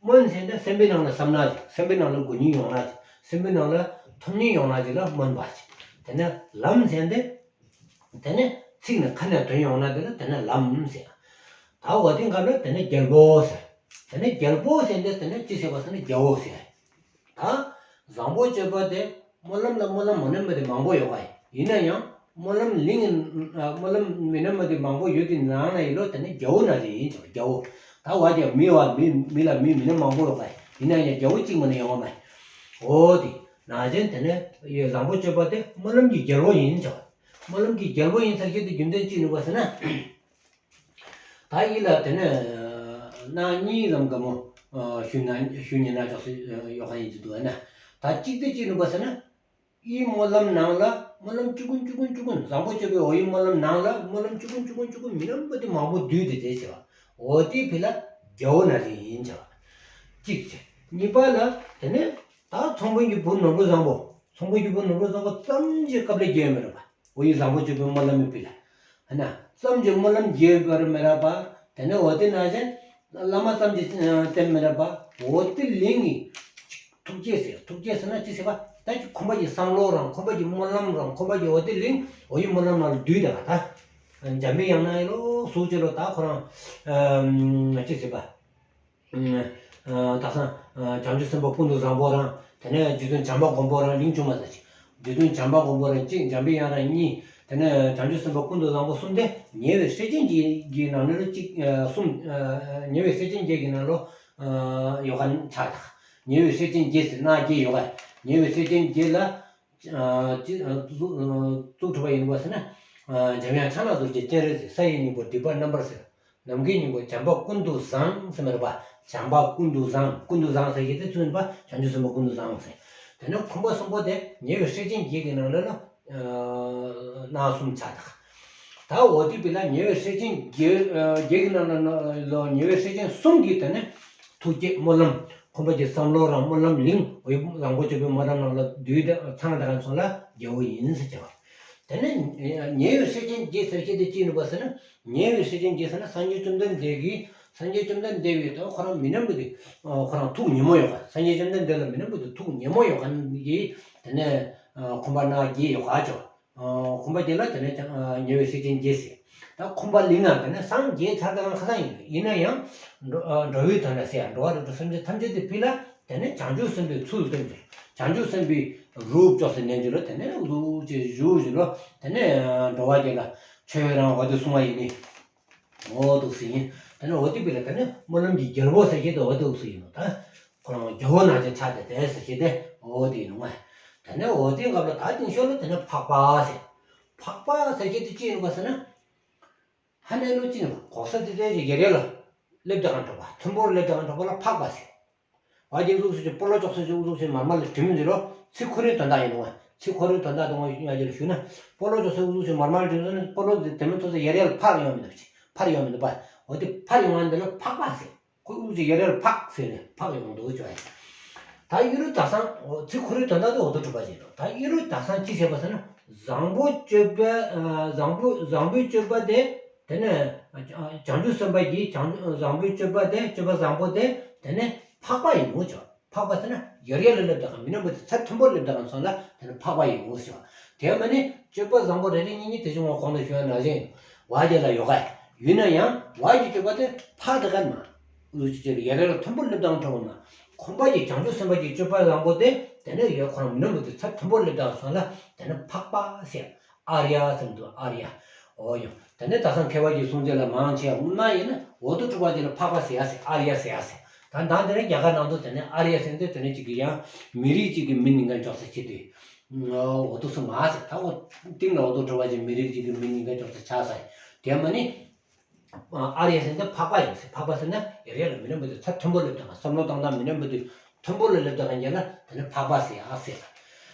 སྨོན་ཟེར་འདི་སེམས་པའི་ནང་ལ་བསམ་ན་ཅིག། སེམས་པའི་ནང་ལ་དགུ་ཉིན་ཡོང་ན་ཅིག། སེམས་པའི་ནང་ལ་ཐོབ་ཉིན་ཡོང་ན་ཅིག་ལ་སྨོན་པ་ཅིག། དེ་ནས་ལམ་ཟེར་འདི་དེ་ནས་ཚིག་ནས་ཁ་ནས་དོན་ཡོང་ན་དེ་ལ་དེ་ནས་ལམ་ཟེར། ད་འོ་དེ་འགབ་ལ་དེ་ནས་རྒྱལ་པོ་ཟེར། དེ་ནས་རྒྱལ་པོ་ཟེར་འདི་དེ་ནས་ཅི་ཟེར་བ་ཟེར་ན་རྒྱལ་པོ་ཟེར། ད་བཟང་པོ་སྤྱོད་པ་དེ་སྨོན་ལམ་ལ་སྨོན་ལམ་མ་ནེམ་པ་དེ་མང་པོ་ཡོད་ག། ཡིན་ན་ཡང་སྨོན་ལམ་ལིང་ཨ་སྨོན་ལམ་མི་ནེམ་པ་དེ་མང་པོ་ཡོད་དེ་ནང་ན་ཡིན་ལོ་དེ་ནས་རྒྱལ་པོ་ན་རེ་ཡིན་ཅོག་རྒྱལ་པོ། ད་བ་ཅིག་མི་བ་མི་མི་ལ་མི་མི་ནེམ་མང་པོ་ཡོད་ག། ཡིན་ན་ཡང་རྒྱལ་པོ་གཅིག་མ་ནེ་ཡོང་བ་མ། འོ་དེ་ན་ཅན་དེ་ནས་ཡོད་བཟང་པོ་སྤྱོད་པ་དེ་སྨོན་ལམ་གྱི་རྒྱལ་པོ་ཡིན་ཅོག། སྨོན་ལམ་གྱི་རྒྱལ་པོ་ཡིན་ཟེར་གྱི་དེ་རྒྱུ་མཚན་ཅི་ནུས་པ་ཟེར་ན། ད་ཡིད་ལ་དེ་ནས་གནང་གཉིས་ཙམ་ག་མོ་ཞུ་ན་ཞུ་ཉན་ན་ཅོག་སུ་ཡོག་ཁ་ཡིན་གྱི་འདུག་ན། ད་གཅིག་དེ་ཅི་ནུས་པ་ཟེར་ན། ཡིད་སྨོན་ལམ་ནང་ལ་སྨོན་ལམ་ཅུ་གུན་ཅུ་གུན་ཅུ་གུན་བཟང་པོ་སྤྱོད་པའི་འོ་ཡིད་སྨོན་ལམ་ནང་ལ་སྨོན་ལམ་ཅུ་གུན་ཅུ་གུན་ཅུ་གུན་མི་ནེམ་པ་དེ་མང་པོ་བསྡུས་ཏེ་དེ་བྱེད་པ། འོ་དེ་བི་ལ་རྒྱལ་པོ་ན་རེ་ཡིན་བྱ་བ། གཅིག་བྱེད། གཉིས་པ་ལ་དེ་ནས་ད་ཚོང་དཔོན་གྱི་བུ་ནོར་བུ་བཟང་པོ། ཚོང་དཔོན་གྱི་བུ་ནོར་བུ་བཟང་པོ་ཙམ་གྱི་སྐབས་ལ་རྒྱལ་པོ་མི་རེད་པ། འོ་ཡིད་བཟང་པོ་སྤྱོད་པའི་སྨོན་ལམ་མི་བི་ལ། ཧ་ན་ཙམ་གྱི་སྨོན་ལམ་རྒྱལ་པོ་མི་རེད་པ། དེ་ནས་འོ་དེ་ན་ཅན་བླ་མ་ཙམ་གྱི་བསྟེན་མི་རེད་པ། འོ་དེ་ལིང་གི་ཐུགས་བསྐྱེད་ཟེར། ཐུགས་བསྐྱེད་ཟེར་ན་ཅི་ཟེར་བ། ད་ཅི་ཁོམ་པ་གྱི་བསམ་བློ་རང་ཁོམ་པ་གྱི་སྨོན་ལམ་རང་ཁོམ་པ་གྱི་འོ་དེ་ལིང་འོ་ཡི་སྨོན་ལམ་ནང་ལ་བསྡུས་ད་ག། ད་འཇམ་པའི་དབྱངས་ན་ཡི་ལོ་སུ་ཅི་ལོ་ད་ཁོ་རང་ཅི་ཟེར་བ། ད་སང་བྱང་ཆུབ་སེམས་དཔའ་ཀུན་ཏུ་བཟང་པོ་རང་དེ་ནས་རྗེ་བཙུན་བྱམས་པ་མགོན་པོ་རང་ལིང་བྱུང་མ་ཟེར་ཅིག། རྗེ་བཙུན་བྱམས་པ་མགོན་པོ་རང་གཅིག། འཇམ་པའི་དབྱངས་རང་གཉིས། དེ་ནས་བྱང་ཆུབ་སེམས་དཔའ་ཀུན་ཏུ་བཟང་པོ་གསུམ་དེ་ཉེ་བའི་སྲས་ཆེན་བརྒྱད་ཀྱི་ནང་ནས་གཅིག་གསུམ། ཉེ་བའི་སྲས་ཆེན་བརྒྱད་ཀྱི་ནང་ལོ་ཡོག་ཁ་ཆགས་ད་ག། ཉེ་བའི་སྲས་ཆེན་བརྒྱད་ཟེར་ན་བརྒྱད་ཡོག་ག། ཉེ་བའི་སྲས་ཆེན་བརྒྱད་ལ་ཅི་གཙུག་གྲུབ་པ་ཡིན་པ་ཟེར་ན། འཇམ་དབྱངས་ཕྱག་ན་རྡོ་རྗེ་སྤྱན་རས་གཟིགས། ས་ཡི་སྙིང་པོ་སྒྲིབ་པ་རྣམ་པར་སེལ། ནམ་མཁའི་སྙིང་པོ་བྱམས་པ་ཀུན་ཏུ་བཟང་ཟེར་མ་རེད་པ། བྱམས་པ་ཀུན་ཏུ་བཟང་། ཀུན་ཏུ་བཟང་ཟེར་གྱི་དེ་ཚུན་པ་བྱང་ཆུབ་སེམས་དཔའ་ཀུན་ཏུ་བཟང་ཟེར། དེ་ནས་ཁོམ་པ་གསུམ་པོ་དེ་ཉེ་བའི་སྲས་ཆེན་བརྒྱད་ཀྱི་ནང་ལ་ལ་སྣ་གསུམ་ཆགས་ད་ག། ད་འོ་དེ་བི་ལ་ཉེ་བའི་སྲས་ཆེན་བརྒྱད་བརྒྱད་ཀྱི་ནང་ལ་ལ་ཉེ་བའི་སྲས་ཆེན་གསུམ་གྱི་དེ་ནས་ཐུགས་བསྐྱེད་སྨོན་ལམ་ཁོམ་པ་གྱི་བསམ་བློ་རང་སྨོན་ལམ་ལིང་འོ་ཡི་བཟང་པོ་སྤྱོད་པའི་སྨོན་ལམ་ནང་ལ་བསྡུས་ད་ཚང་ད་ག་ཚོ་ལ་རྒྱལ་པོ་ཡིན་ཟེར་བྱ་བ། དེ་ནས་ཉེ་བའི་སྲས་ཆེན་བརྒྱད་ཟེར་གྱི་དེ་ཅི་ནུས་པ་ཟེར་ན། ཉེ་བའི་སྲས་ཆེན་བརྒྱད་ཟེར་ན་སངས་རྒྱས་བཅོམ་ལྡན་འདས་ཀྱིས་སངས་རྒྱས་བཅོམ་ལྡན་འདས་ཀྱིས་ད་ཁོ་རང་མི་ནེམ་པ་དེ་ཁོ་རང་ཐུགས་ཉེ་མོ་ཡོད་ག། སངས་རྒྱས་བཅོམ་ལྡན་འདས་ལ་མི་ནེམ་པ་དེ་ཐུགས་ཉེ་མོ་ཡོད་ག་གི་དེ་ནས་ཁོམ་པ་ན་བརྒྱད་ཡོག་ག་ཅོ། ཁོམ་པ་བརྒྱད་ལ་དེ་ནས་ཉེ་བའི་སྲས་ཆེན་བརྒྱད་ཟེར། ད་ཁོམ་པ་ལིང་ང་དེ་ནས་སངས་རྒྱས་ཚར་ད་ག་ཁ་སང་ཡིན་ཡིན་ན་ཡང་འགྲོ་བའི་དོན་ལ་ཟེར་ཡ་འགྲོ་བ་རིགས་དྲུག་སེམས་ཅན་ཐམས་ཅད་དེ་བི་ལ། དེ་ནས་བྱང་ཆུབ་སེམས་དཔའི་ཚུལ་སྟོན་གྱི། བྱང་ཆུབ་སེམས་དཔའི་རུབ་ཅོག་ཟེར་ནས་འཇུ་ལོ། དེ་ནས་རུབ་ཅེས་ཞུ་ཞུ་ལོ། དེ་ནས་འགྲོ་བ་བརྒྱད་ལ་ཆོས་རང་བ་དུ་གསུང་བ་ཡིན་ནི། འོ་འདུག་སེ་ཡིན། དེ་ནས་འོ་དེ་བི་ལ་དེ་ནས་སྨོན་ལམ་གྱི་རྒྱལ་པོ་ཟེར་གྱི་དེ་འོ་འདུག་སེ་ཡིན་ནོ། ད་ཁོ་རང་རྒྱལ་པོ་ནང་བཞིན་ཆགས་ཏེ་དེ་ཟེར་གྱི་དེ་འོ་དེ་ཡིན་ནོ། དེ་ནས་འོ་དེ་སྐབས་ལ་ད་དེང་ཤོ་ལ་དེ་ནས་འཕགས་པ་ཟེར། འཕགས་པ་ཟེར་གྱི་དེ་ཅི་ཡིན་པ་ཟེར་ན། ཧ་ནས་ལོ་ཅི་ནས་གོ་ས་དེ་དེ་ཅིག་ཡར་ཡར་ལ་སླེབས་དེ་གང་འགྲོ་བ་མཐོན་པོར་སླེབས་དེ་གང་འགྲོ་བ་ལ་འཕགས་པ་ཟེར། བ་ཅིག་གཟུགས་སུ་ཅིག་སྤོ་ལོ་ཅོག་ས་ཅིག་གཟུགས་སུ་མར་མར་ལ་དྲིམ་ཟེར་རོ། ཚིག་ཁོ་རའི་དོན་དག་ཡིན་ནོ། ཚིག་ཁོ་རའི་དོན་དག་དང་ཡ་ཅིག་ལ་ཞུ་ན། སྤོ་ལོ་ཅོག་ས་གཟུགས་སུ་མར་མར་དྲིམ་ཟེར་ན་སྤོ་ལོ་དེ་དེ་མི་ཐོག་ས་ཡར་ཡར་ལ་འཕར་ཡོང་མི་འདུག་ཅིག་འཕར་ཡོང་མི་འདུག་པ། འོ་དེ་འཕར་ཡོང་བ་འདི་ལ་འཕགས་པ་ཟེར། ཁོ་གཟུགས་སུ་ཅིག་ཡར་ཡར་ལ་འཕགས་ཟེར་ནས་འཕགས་ཡོང་འདུག་ཅོག་ཡ། ད་ཡུ་རུ་ད་སང་ཚིག་ཁོ་རའི་དོན་དག་དེ་འོ་དོ་གྲུབ་པ་ཅིག་ཡིན་ནོ། ད་ཡུ་རུ་ད་སང་ཅི་བྱས་པ་ཟེར་ན། བཟང་པོ་སྤྱོད་པ་བཟང་པོ་བཟང་པོའི་སྤྱོད་པ་དེ། དེ་ནས་བྱང་ཆུབ་སེམས་དཔའ་གིས་བྱང་བཟང་པོའི་སྤྱོད་པ་དེ་སྤྱོད་པ་བཟང་པོ་དེ་དེ་ནས་འཕགས་པ་ཡིན་ནོ་ཅོག། འཕགས་པ་ཟེར་ན་ཡར་ཡར་ལ་སླེབས་དེ་གང་མི་ནེམ་པ་དེ་ཚད་མཐོན་པོར་སླེབས་དེ་གང་སོང་ལ་དེ་ནི་འཕགས་པ་ཡིན་ནོ་ཟེར་བ། དེ་མ་ནི་སྤྱོད་པ་བཟང་པོ་རེ་རེ་གཉིས་གཉིས་དེ་བཞིན་འོ་གོང་དུ་ཞུ་བ་ནང་བཞིན་བ་དེ་ལ་ཡོད་ག། ཡིན་ན་ཡང་བ་གི་སྤྱོད་པ་དེ་ཕག་དེ་ག་མ། ཨུ་ཅི་ཅི་ཡ་རེ་ལ་མཐོན་པོ་སླེབས་དང་འགྲོ་བ་མ། ཁོང་པ་གི་བྱང་ཆུབ་སེམས་དཔའ་གི་སྤྱོད་པ་བཟང་པོ་དེ་དེ་ནས་ཡོད་ཁོ་རང་མི་ནམ་བུ་དེ་ཚད་མཐོན་པོ་སླེབས་དང་སོང་ལ་དེ་ནས་ཕག་པ་ཟེར། ཨཱརྱ་ཟེར་འདུག་ཨཱརྱ། ཨོ་ཡོ། དེ་ནས་ད་སང་མཁས་པ་གི་གསུང་ཆོས་ལ་མང་ཆེ་བ་སྔོན་མ་ཡིན་ན་འོ་དོ་གྲུབ་པ་ཅིག་ལ་ཕག་པ་ཟེར་ཡ་ཟེར། ཨཱརྱ་ཟེར་ཡ་ཟེར། ད་ད་དེ་ནས་རྒྱ་གར་ནང་དུ་དེ་ནས་ཨཱརྱ་ཟེར་དེ་དེ་ནས་ཅིག་གི་ཡང་མི་རིགས་ཅིག་གི་མིང་ཡིན་ག་འཇོག་ས་ཆེད་དུ། འོ་དོ་སུ་མ་ཟེར། ད་འོ་སྟེང་ལ་འོ་དོ་གྲུབ་པ་ཅིག་མི་རིགས་ཅིག་གི་མིང་ཡིན་ག་འཇོག་ས་ཆགས་ས་ཡིན། དེ་མ་ནི། ཨཱརྱ་ཟེར་ན་འཕགས་པ་ཡིན་ཟེར། འཕགས་པ་ཟེར་ན་ཡར་ཡར་ལ་མི་ནམ་བུ་དེ་ཚད་མཐོན་པོ་སླེབས་དང་བསམ་བློ་བཏང་སྟངས་མི་ནམ་བུ་དེ་མཐོན་པོ་ལ་སླེབས་དང་རྒྱ་ལ་དེ་ནི་འཕགས་པ་ཟེར་ཨ་ཟེར།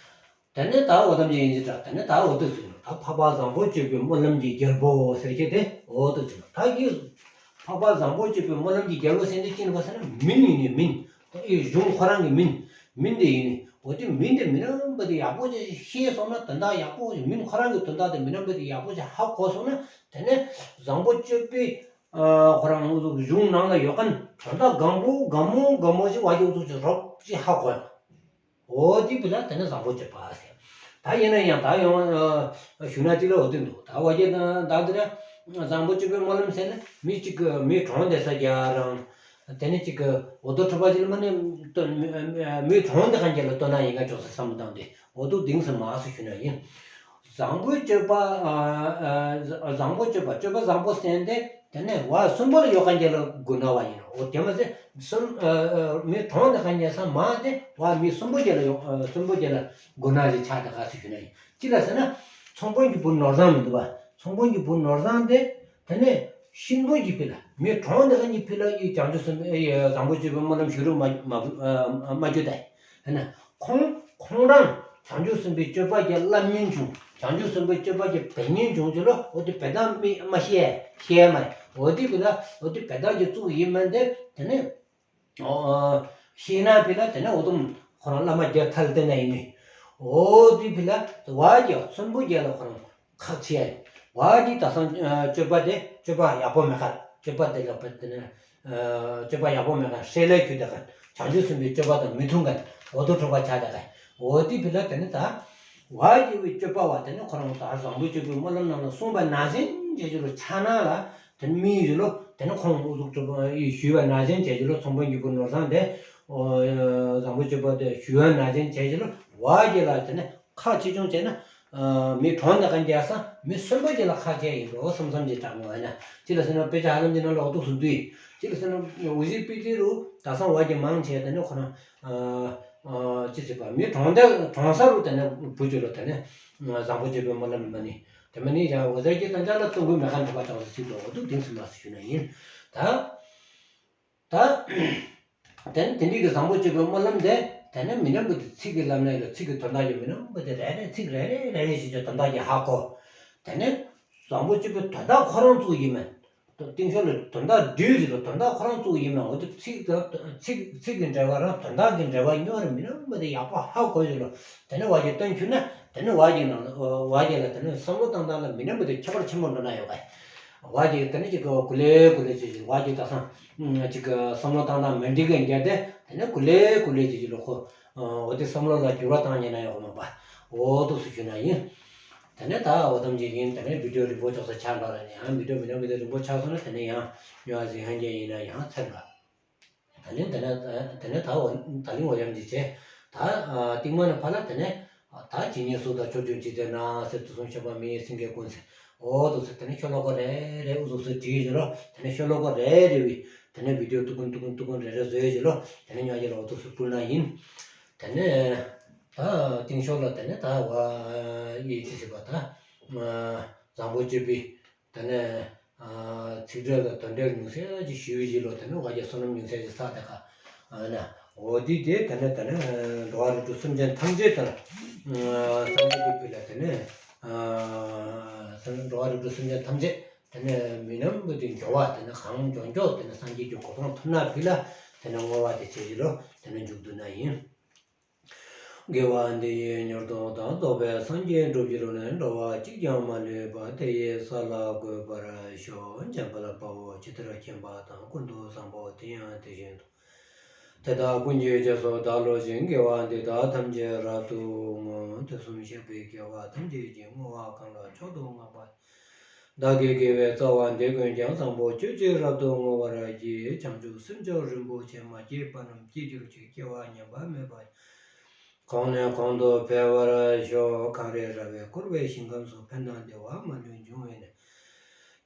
དེ་ནི་ད་འོ་དམ་ཅན་ཡིན་ཟེར་དྲ། དེ་ནི་ད་འོ་དུ་ཟེར་ནོ། ད་འཕགས་པ་བཟང་པོ་སྤྱོད་པའི་སྨོན་ལམ་གྱི་རྒྱལ་པོ་ཟེར་གྱི་དེ་འོ་དུ་ཟེར་ནོ། ད་གི་འཕགས་པ་བཟང་པོ་སྤྱོད་པའི་སྨོན་ལམ་གྱི་རྒྱལ་པོ་ཟེར་ནི་ཅི་ནི་བ་ཟེར་ན་མིང་ཡིན་ནི་མིང་། ད་ཨི་གཞུང་ཁོ་རང་གི་མིང་། མིང་དེ་ཡིན་ནི། འོ་དེ་མིང་དེ་མི་ནམ་བུ་དེ་ཡག་པོ་ཅིག་ཤེས་སོང་ན། དོན་དག་ཡག་པོ་ཅིག་མིང་ཁོ་རང་གི་དོན་དག་དེ་མི་ནམ་བུ་དེ་ཡག་པོ་ཅིག་ཧ་གོ་སོང་ན། དེ་ནས་བཟང་པོ་སྤྱོད་པའི་ཨ་ཁོ་རང་འུ་ཚོ་གཞུང་ནང་ལ་ཡོད་མཁན་དོན་དག་གང་པོ་གང་མོ་གང་མོ་ཞིག་བ་ཀྱི་འུ་ཚོ་ཅིག་རོབ་ཅིག་ཧ་གོ་ཡ། འོ་དེ་བི་ལ་དེ་ནས་བཟང་པོ་སྤྱོད་པ་ཟེར། ད་ཡིན་ན་ཡང་ད་ཡང་ཨ་ཞུ་ན་དེ་ལ་འོ་དེ་འདུག་ད་བ་ཀྱི་ད་དེ་ནས་བཟང་པོ་སྤྱོད་པའི་སྨོན་ལམ་ཟེར་ན་མི་གཅིག་གི་མི་གྲོངས་བསྡད་ས་རྒྱ་རང་། དེ་ནས་གཅིག་གི་འོ་དོ་གྲུབ་པ་ཅིག་ལ་མ་ནི་མི་གྲོངས་བསྡད་མཁན་རྒྱ་ལ་ལྟོས་ན་ཡིན་ག་འཇོག་ས་བསམ་བློ་བཏང་སྟེ་འོ་དོ་གཏིང་ཟབ་མ་ཟེར་ཞུ་ན་ཡིན། བཟང་པོའི་སྤྱོད་པ། ཨ་ཨ་བཟང་པོ་སྤྱོད་པ། སྤྱོད་པ་བཟང་པོ་ཟེར་ཏེ་དེ་ནས་བ་གསོན་པོ་ལ་ཡོད་མཁན་རྒྱ་ལ་དགོས་ན་བ་ཡིན་ནོ། འོ་དེ་མ་ཟད་གསོན་ཨ་ཨ་མི་གྲོངས་ནས་མཁན་རྒྱ་ས་མ་དེ་བ་མི་གསོན་པོ་རྒྱ་ལ་ཡོད། ཨ་གསོན་པོ་རྒྱ་ལ་དགོས་ན་ཞིག་ཆགས་དེ་ག་ཟེར་ཞུ་ན་ཡིན། ཅི་ལ་ཟེར་ན་ཚོང་དཔོན་གྱི་བུ་ནོར་བཟང་མི་འདུག་བ། ཚོང་དཔོན་གྱི་བུ་ནོར་བཟང་དེ་དེ་ནས་གཤིན་པོ་གྱི་ཕི་ལ་མི་གྲོངས་དེ་ག་གཉིས་ཕི་ལ་ཡི་བྱང་ཆུབ་སེམས་དཔའི་བཟང་པོ་སྤྱོད་པའི་སྨོན་ལམ་ཞུ་རུ་མ་མ་མ་རྒྱུ་ད། ཧེ་ན། ཁོང་ཁོང་རང་བྱང་ཆུབ་སེམས་དཔའི་སྤྱོད་པ་གྱི་བསླབ་ཉེན་བྱུང་། བྱང་ཆུབ་སེམས་དཔའི་སྤྱོད་པ་གྱི་བད་ཉེན་བྱུང་ཅི་ལོ། འོ་དེ་བད་དང་མི་མ་ཤེས་ཤེས་མ། འོ་དེ་བི་ལ་འོ་དེ་བད་དང་གྱི་གཙུག་ཡིན་མིན་དེ་དེ་ནས་ཤེས་ན་བི་ལ་དེ་ནས་འོ་དུམ་ཁོ་རང་བླ་མ་རྒྱ་ཐལ་དེ་ན་ཡིན་མི། འོ་དེ་བི་ལ་བ་གྱི་གསོན་པོ་རྒྱ་ལ་ཁོ་རང་ཁག་ཆེ་ཡ། བ་གི་ད་སང་སྤྱོད་པ་དེ་སྤྱོད་པ་ཡག་པོ་མེད་ཁར་སྤྱོད་པ་དེ་ལ་བ་དེ་ནས་སྤྱོད་པ་ཡག་པོ་མེད་ཁར་ཧྲེ་ལེ་ཁྱུ་དེ་ཁར་བྱང་ཆུབ་སེམས་དཔའི་སྤྱོད་པ་དང་མི་མཐུན་ཁར་འོ་དོ་གྲུབ་པ་ཆགས་དེ་ཁར། འོ་དེ་བི་ལ་དེ་ནས་ད་བ་གི་བའི་སྤྱོད་པ་བ་དེ་ནས་ཁོ་རང་ད་བཟང་པོའི་སྤྱོད་པའི་སྨོན་ལམ་ནང་ལ་གསུངས་པ་ནང་བཞིན་བྱེད་རྒྱུ་ལ་ཆ་ན་ལ་དེ་ནས་མི་ཡི་ལོ་དེ་ནས་ཁོང་འུ་ཚུགས་གྲུབ་པ་ཡི་ཞུས་པ་ནང་བཞིན་བྱེད་རྒྱུ་ལ་ཚོང་དཔོན་གྱི་བུ་ནོར་བཟང་དེ་བཟང་པོའི་སྤྱོད་པ་དེ་ཞུས་པ་ནང་བཞིན་བྱེད་རྒྱུ་ལ་བ་གི་ལ་དེ་ནས་ཁག་ཆེ་ཆུང་བྱས་ན། ཨ་མི་གྲོངས་ནས་ག་རྒྱ་སང་མི་གསོན་པོ་ཅིག་ལ་ཁག་ཆེ་ཡིན་འགྲོ་བསམ་བསམ་ཅིག་དྲག་མོ་ཡིན་ན། ཅི་ལ་ཟེར་ན་དཔེ་ཆ་ཧ་ལམ་གྱི་ནང་ལ་འོ་དུ་སུ་འདུས། ཅི་ལ་ཟེར་ན་འུ་ཟི་པི་ཏི་རུ་ད་སང་བ་གྱི་མང་ཆེ་དེ་ནི་ཁོ་ན་ཨ་ཨ་ཅི་ཟེར་བ་མི་གྲོངས་དེ་གྲོངས་ས་རུ་དེ་ནི་བུ་ཅོ་ལོ་དེ་ནི་བཟང་པོ་སྤྱོད་པའི་སྨོན་ལམ་མ་ནི་དེ་མ་ནི་ཡང་འོ་ཟེར་གྱི་ད་འཇག་ལ་གཏོང་དགོས་མེད་ཁ་འདུག་པ་ཅང་སུ་སྲིད་དོ་འོ་དུ་གཏིང་ཟབ་མ་ཟེར་ཞུ་ན་ཡིན། ད། དེ་ནས་དེ་འདྲའི་གི་བཟང་པོ་སྤྱོད་པའི་སྨོན་ལམ་དེ་དེ་ནས་མི་ནམ་བུ་དེ་ཚིག་གི་ལམ་ནས་ལ་ཚིག་གི་དོན་དག་གི་མི་ནམ་བུ་དེ་རེ་རེ་ཚིག་རེ་རེ་རེ་རེ་ཞིག་ཅོ་དོན་དག་གི་ཧ་གོ། དེ་ནས་བཟང་པོ་སྤྱོད་པའི་དོན་དག་ཁོ་རང་ཚུགས་ཡིན་མིན། རྟིང་ཤོག་ལ་དོན་དག་བསྡུས་ཟེར་ལ་དོན་དག་ཁོ་རང་ཚུགས་ཡིན་མིན། འོ་དེ་ཚིག་དང་ཚིག་ཚིག་གི་འབྲེལ་བ་རང་དོན་དག་གི་འབྲེལ་བ་སྨྱོ་རེ་མི་ནམ་བུ་དེ་ཡག་པོ་ཧ་གོ་ཟེར་ལ་དེ་ནས་བ་ཞིག་སྟོན་ཁྱུ་ན་དེ་ནས་བ་ཞིག་ནང་ལ་བ་ཞིག་ལ་དེ་ནས་བསམ་བློ་བཏང་སྟངས་ལ་མི་ནམ་བུ་དེ་ཁྱད་པར་ཆེན་པོ་འགྲོ་ན་ཡོད་ག། བ་ཅིག་དེ་ནས་ཅིག་གི་གུ་ལེ་གུ་ལེ་ཅིག་ཅིག་བ་ཅིག་ད་སང་ཅིག་གི་བསམ་བློ་བཏང་སྟངས་མི་འགྲིག་གི་འགྱུར་ཏེ་དེ་ནས་གུ་ལེ་གུ་ལེ་ཅིག་ཅིག་ལོ་ཁོ་འོ་དེ་བསམ་བློ་ལ་འགྱུར་བ་བཏང་ཉེ་ན་ཡོད་མ་པ། འོ་དུ་སུ་ཞུ་ན་ཡིན། དེ་ནས་ད་འོ་དམ་ཅིག་ཡིན། དེ་ནས་བི་ཌིའོ་རིང་པོ་ཅོག་ས་ཆགས་འགྲོ་ར་ཡང་བི་ཌིའོ་མི་ཉམས་མི་དེ་རིང་པོ་ཆགས་སོང་ན་དེ་ནས་ཡང་ཉོ་བ་ཟིན་ཧན་གྱི་ཡིན་ན་ཡང་ཚར་འགྲོ། ད་ལན་དེ་ནས་དེ་ནས་ད་འོ་ད་ལན་འོ་ཡམ་གྱི་བྱས། ད་རྟིང་མ་ནས་ཕར་ལ་དེ་ནས་ད་ཇི་སྙེད་སུ་དག་ཕྱོགས་བཅུར་ཇི་བདེར་ན་ཟེར། དུས་གསུམ་མཁྱེན་པ་མི་ཡི་སེང་གེ་ཀུན་ཟེར། འོ་དུ་ཟེར་དེ་ནས་ཤོ་ལོ་ཀ་རེ་རེ་འུ་ཟུག་ཟེར་བྲིས་ཡོད་ལོ། དེ་ནས་ཤོ་ལོ་ཀ་རེ་རེ་བི་དེ་ནས་བི་ཌིའོ་ཏུ་ཀུན་ཏུ་ཀུན་ཏུ་ཀུན་རེ་རེ་བཟོས་ཡོད་ལོ། དེ་ནས་ཉོ་རྒྱུ་ལ་འོ་དུ་སུ་ཕུལ་ན་ཡིན། དེ་ནས་ད་རྟིང་ཤོག་ལ་དེ་ནས་ད་བ་ཡི་ཅི་ཟེར་བ་ད་བཟང་པོ་སྤྱོད་པའི་དེ་ནས་ཚིག་འགྲེལ་དང་དོན་འགྲེལ་ཉུང་ཤས་ཅིག་ཞུས་བཞིན་ལོ། དེ་ནས་བ་ཀྱི་བསོད་ནམས་ཉུང་ཤས་ཅིག་བསགས་དེ་ཁ་ན་འོ་དེ་དེ་དེ་ནས་དེ་ནས་འགྲོ་བ་རིགས་དྲུག་སེམས་ཅན་ཐམས་ཅད་དེ་ལ་སངས་རྒྱས་ཀྱི་ཕུལ་ལ་དེ་ནས་འགྲོ་བ་རིགས་དྲུག་སེམས་ཅན་ཐམས་ཅད་དེ་ནས་མི་ནམ་བུ་དེ་འགྱོ་བ་དེ་ནས་གང་མགྱོགས་མགྱོགས་དེ་ནས་སངས་རྒྱས་ཀྱི་གོ་འཕང་ཐོབ་ན་ཕུལ་ལ་དེ་ནས་བསྔོ་བ་དེ་བྱེད་བཞིན་ལོ། དེ་ནས་མཇུག་བསྡུ་ན་ཡིན། དགེ་བ་འདི་ཡིས་མྱུར་དུ་བདག་རྫོགས་པའི་སངས་རྒྱས་འགྲུབ་གྱུར་ནས། འགྲོ་བ་གཅིག་ཀྱང་མ་ལུས་པ། དེ་ཡི་ས་ལ་འགོད་པར་ཤོག། འཇམ་དཔལ་དཔའ་བོས་ཇི་ལྟར་མཁྱེན་པ་དང་། ཀུན་ཏུ་བཟང་པོ་དེ་ཡང་དེ་བཞིན་དུ། དེ་དག་ཀུན་གྱི་རྗེས་སུ་བདག་སློབ་ཅིང་། དགེ་བ་འདི་དག་ཐམས་ཅད་རབ་ཏུ་བསྔོ། དུས་གསུམ་གཤེགས་པའི་རྒྱལ་བ་ཐམས་ཅད་ཀྱིས། བསྔོ་བ་གང་ལ་མཆོག་ཏུ་བསྔགས་པ། བདག་གིས་དགེ་བའི་རྩ་བ་འདི་ཀུན་ཀྱང་། བཟང་པོ་སྤྱོད་ཕྱིར་རབ་ཏུ་བསྔོ་བར་བགྱི། བྱང་ཆུབ་སེམས་མཆོག་རིན་པོ་ཆེ། མ་སྐྱེས་པ་རྣམས་སྐྱེ་གྱུར་ཅིག་སྐྱེ་བ་ཉམས་པ་མེད་པ། གོང་ནས་གོང་དུ་འཕེལ་བར་ཤོག་གངས་རི་ར་བས་བསྐོར་བའི་ཞིང་ཁམས་སུ། ཕན་དང་བདེ་བ་མ་ལུས་འབྱུང་བའི་གནས།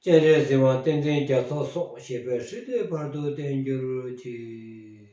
སྤྱན་རས་གཟིགས་དབང་བསྟན་འཛིན་རྒྱ་མཚོ་སོགས། གཤེགས་པའི་སྲས་བསྟོད་བར་དུ་བརྟན་གྱུར་ཅིག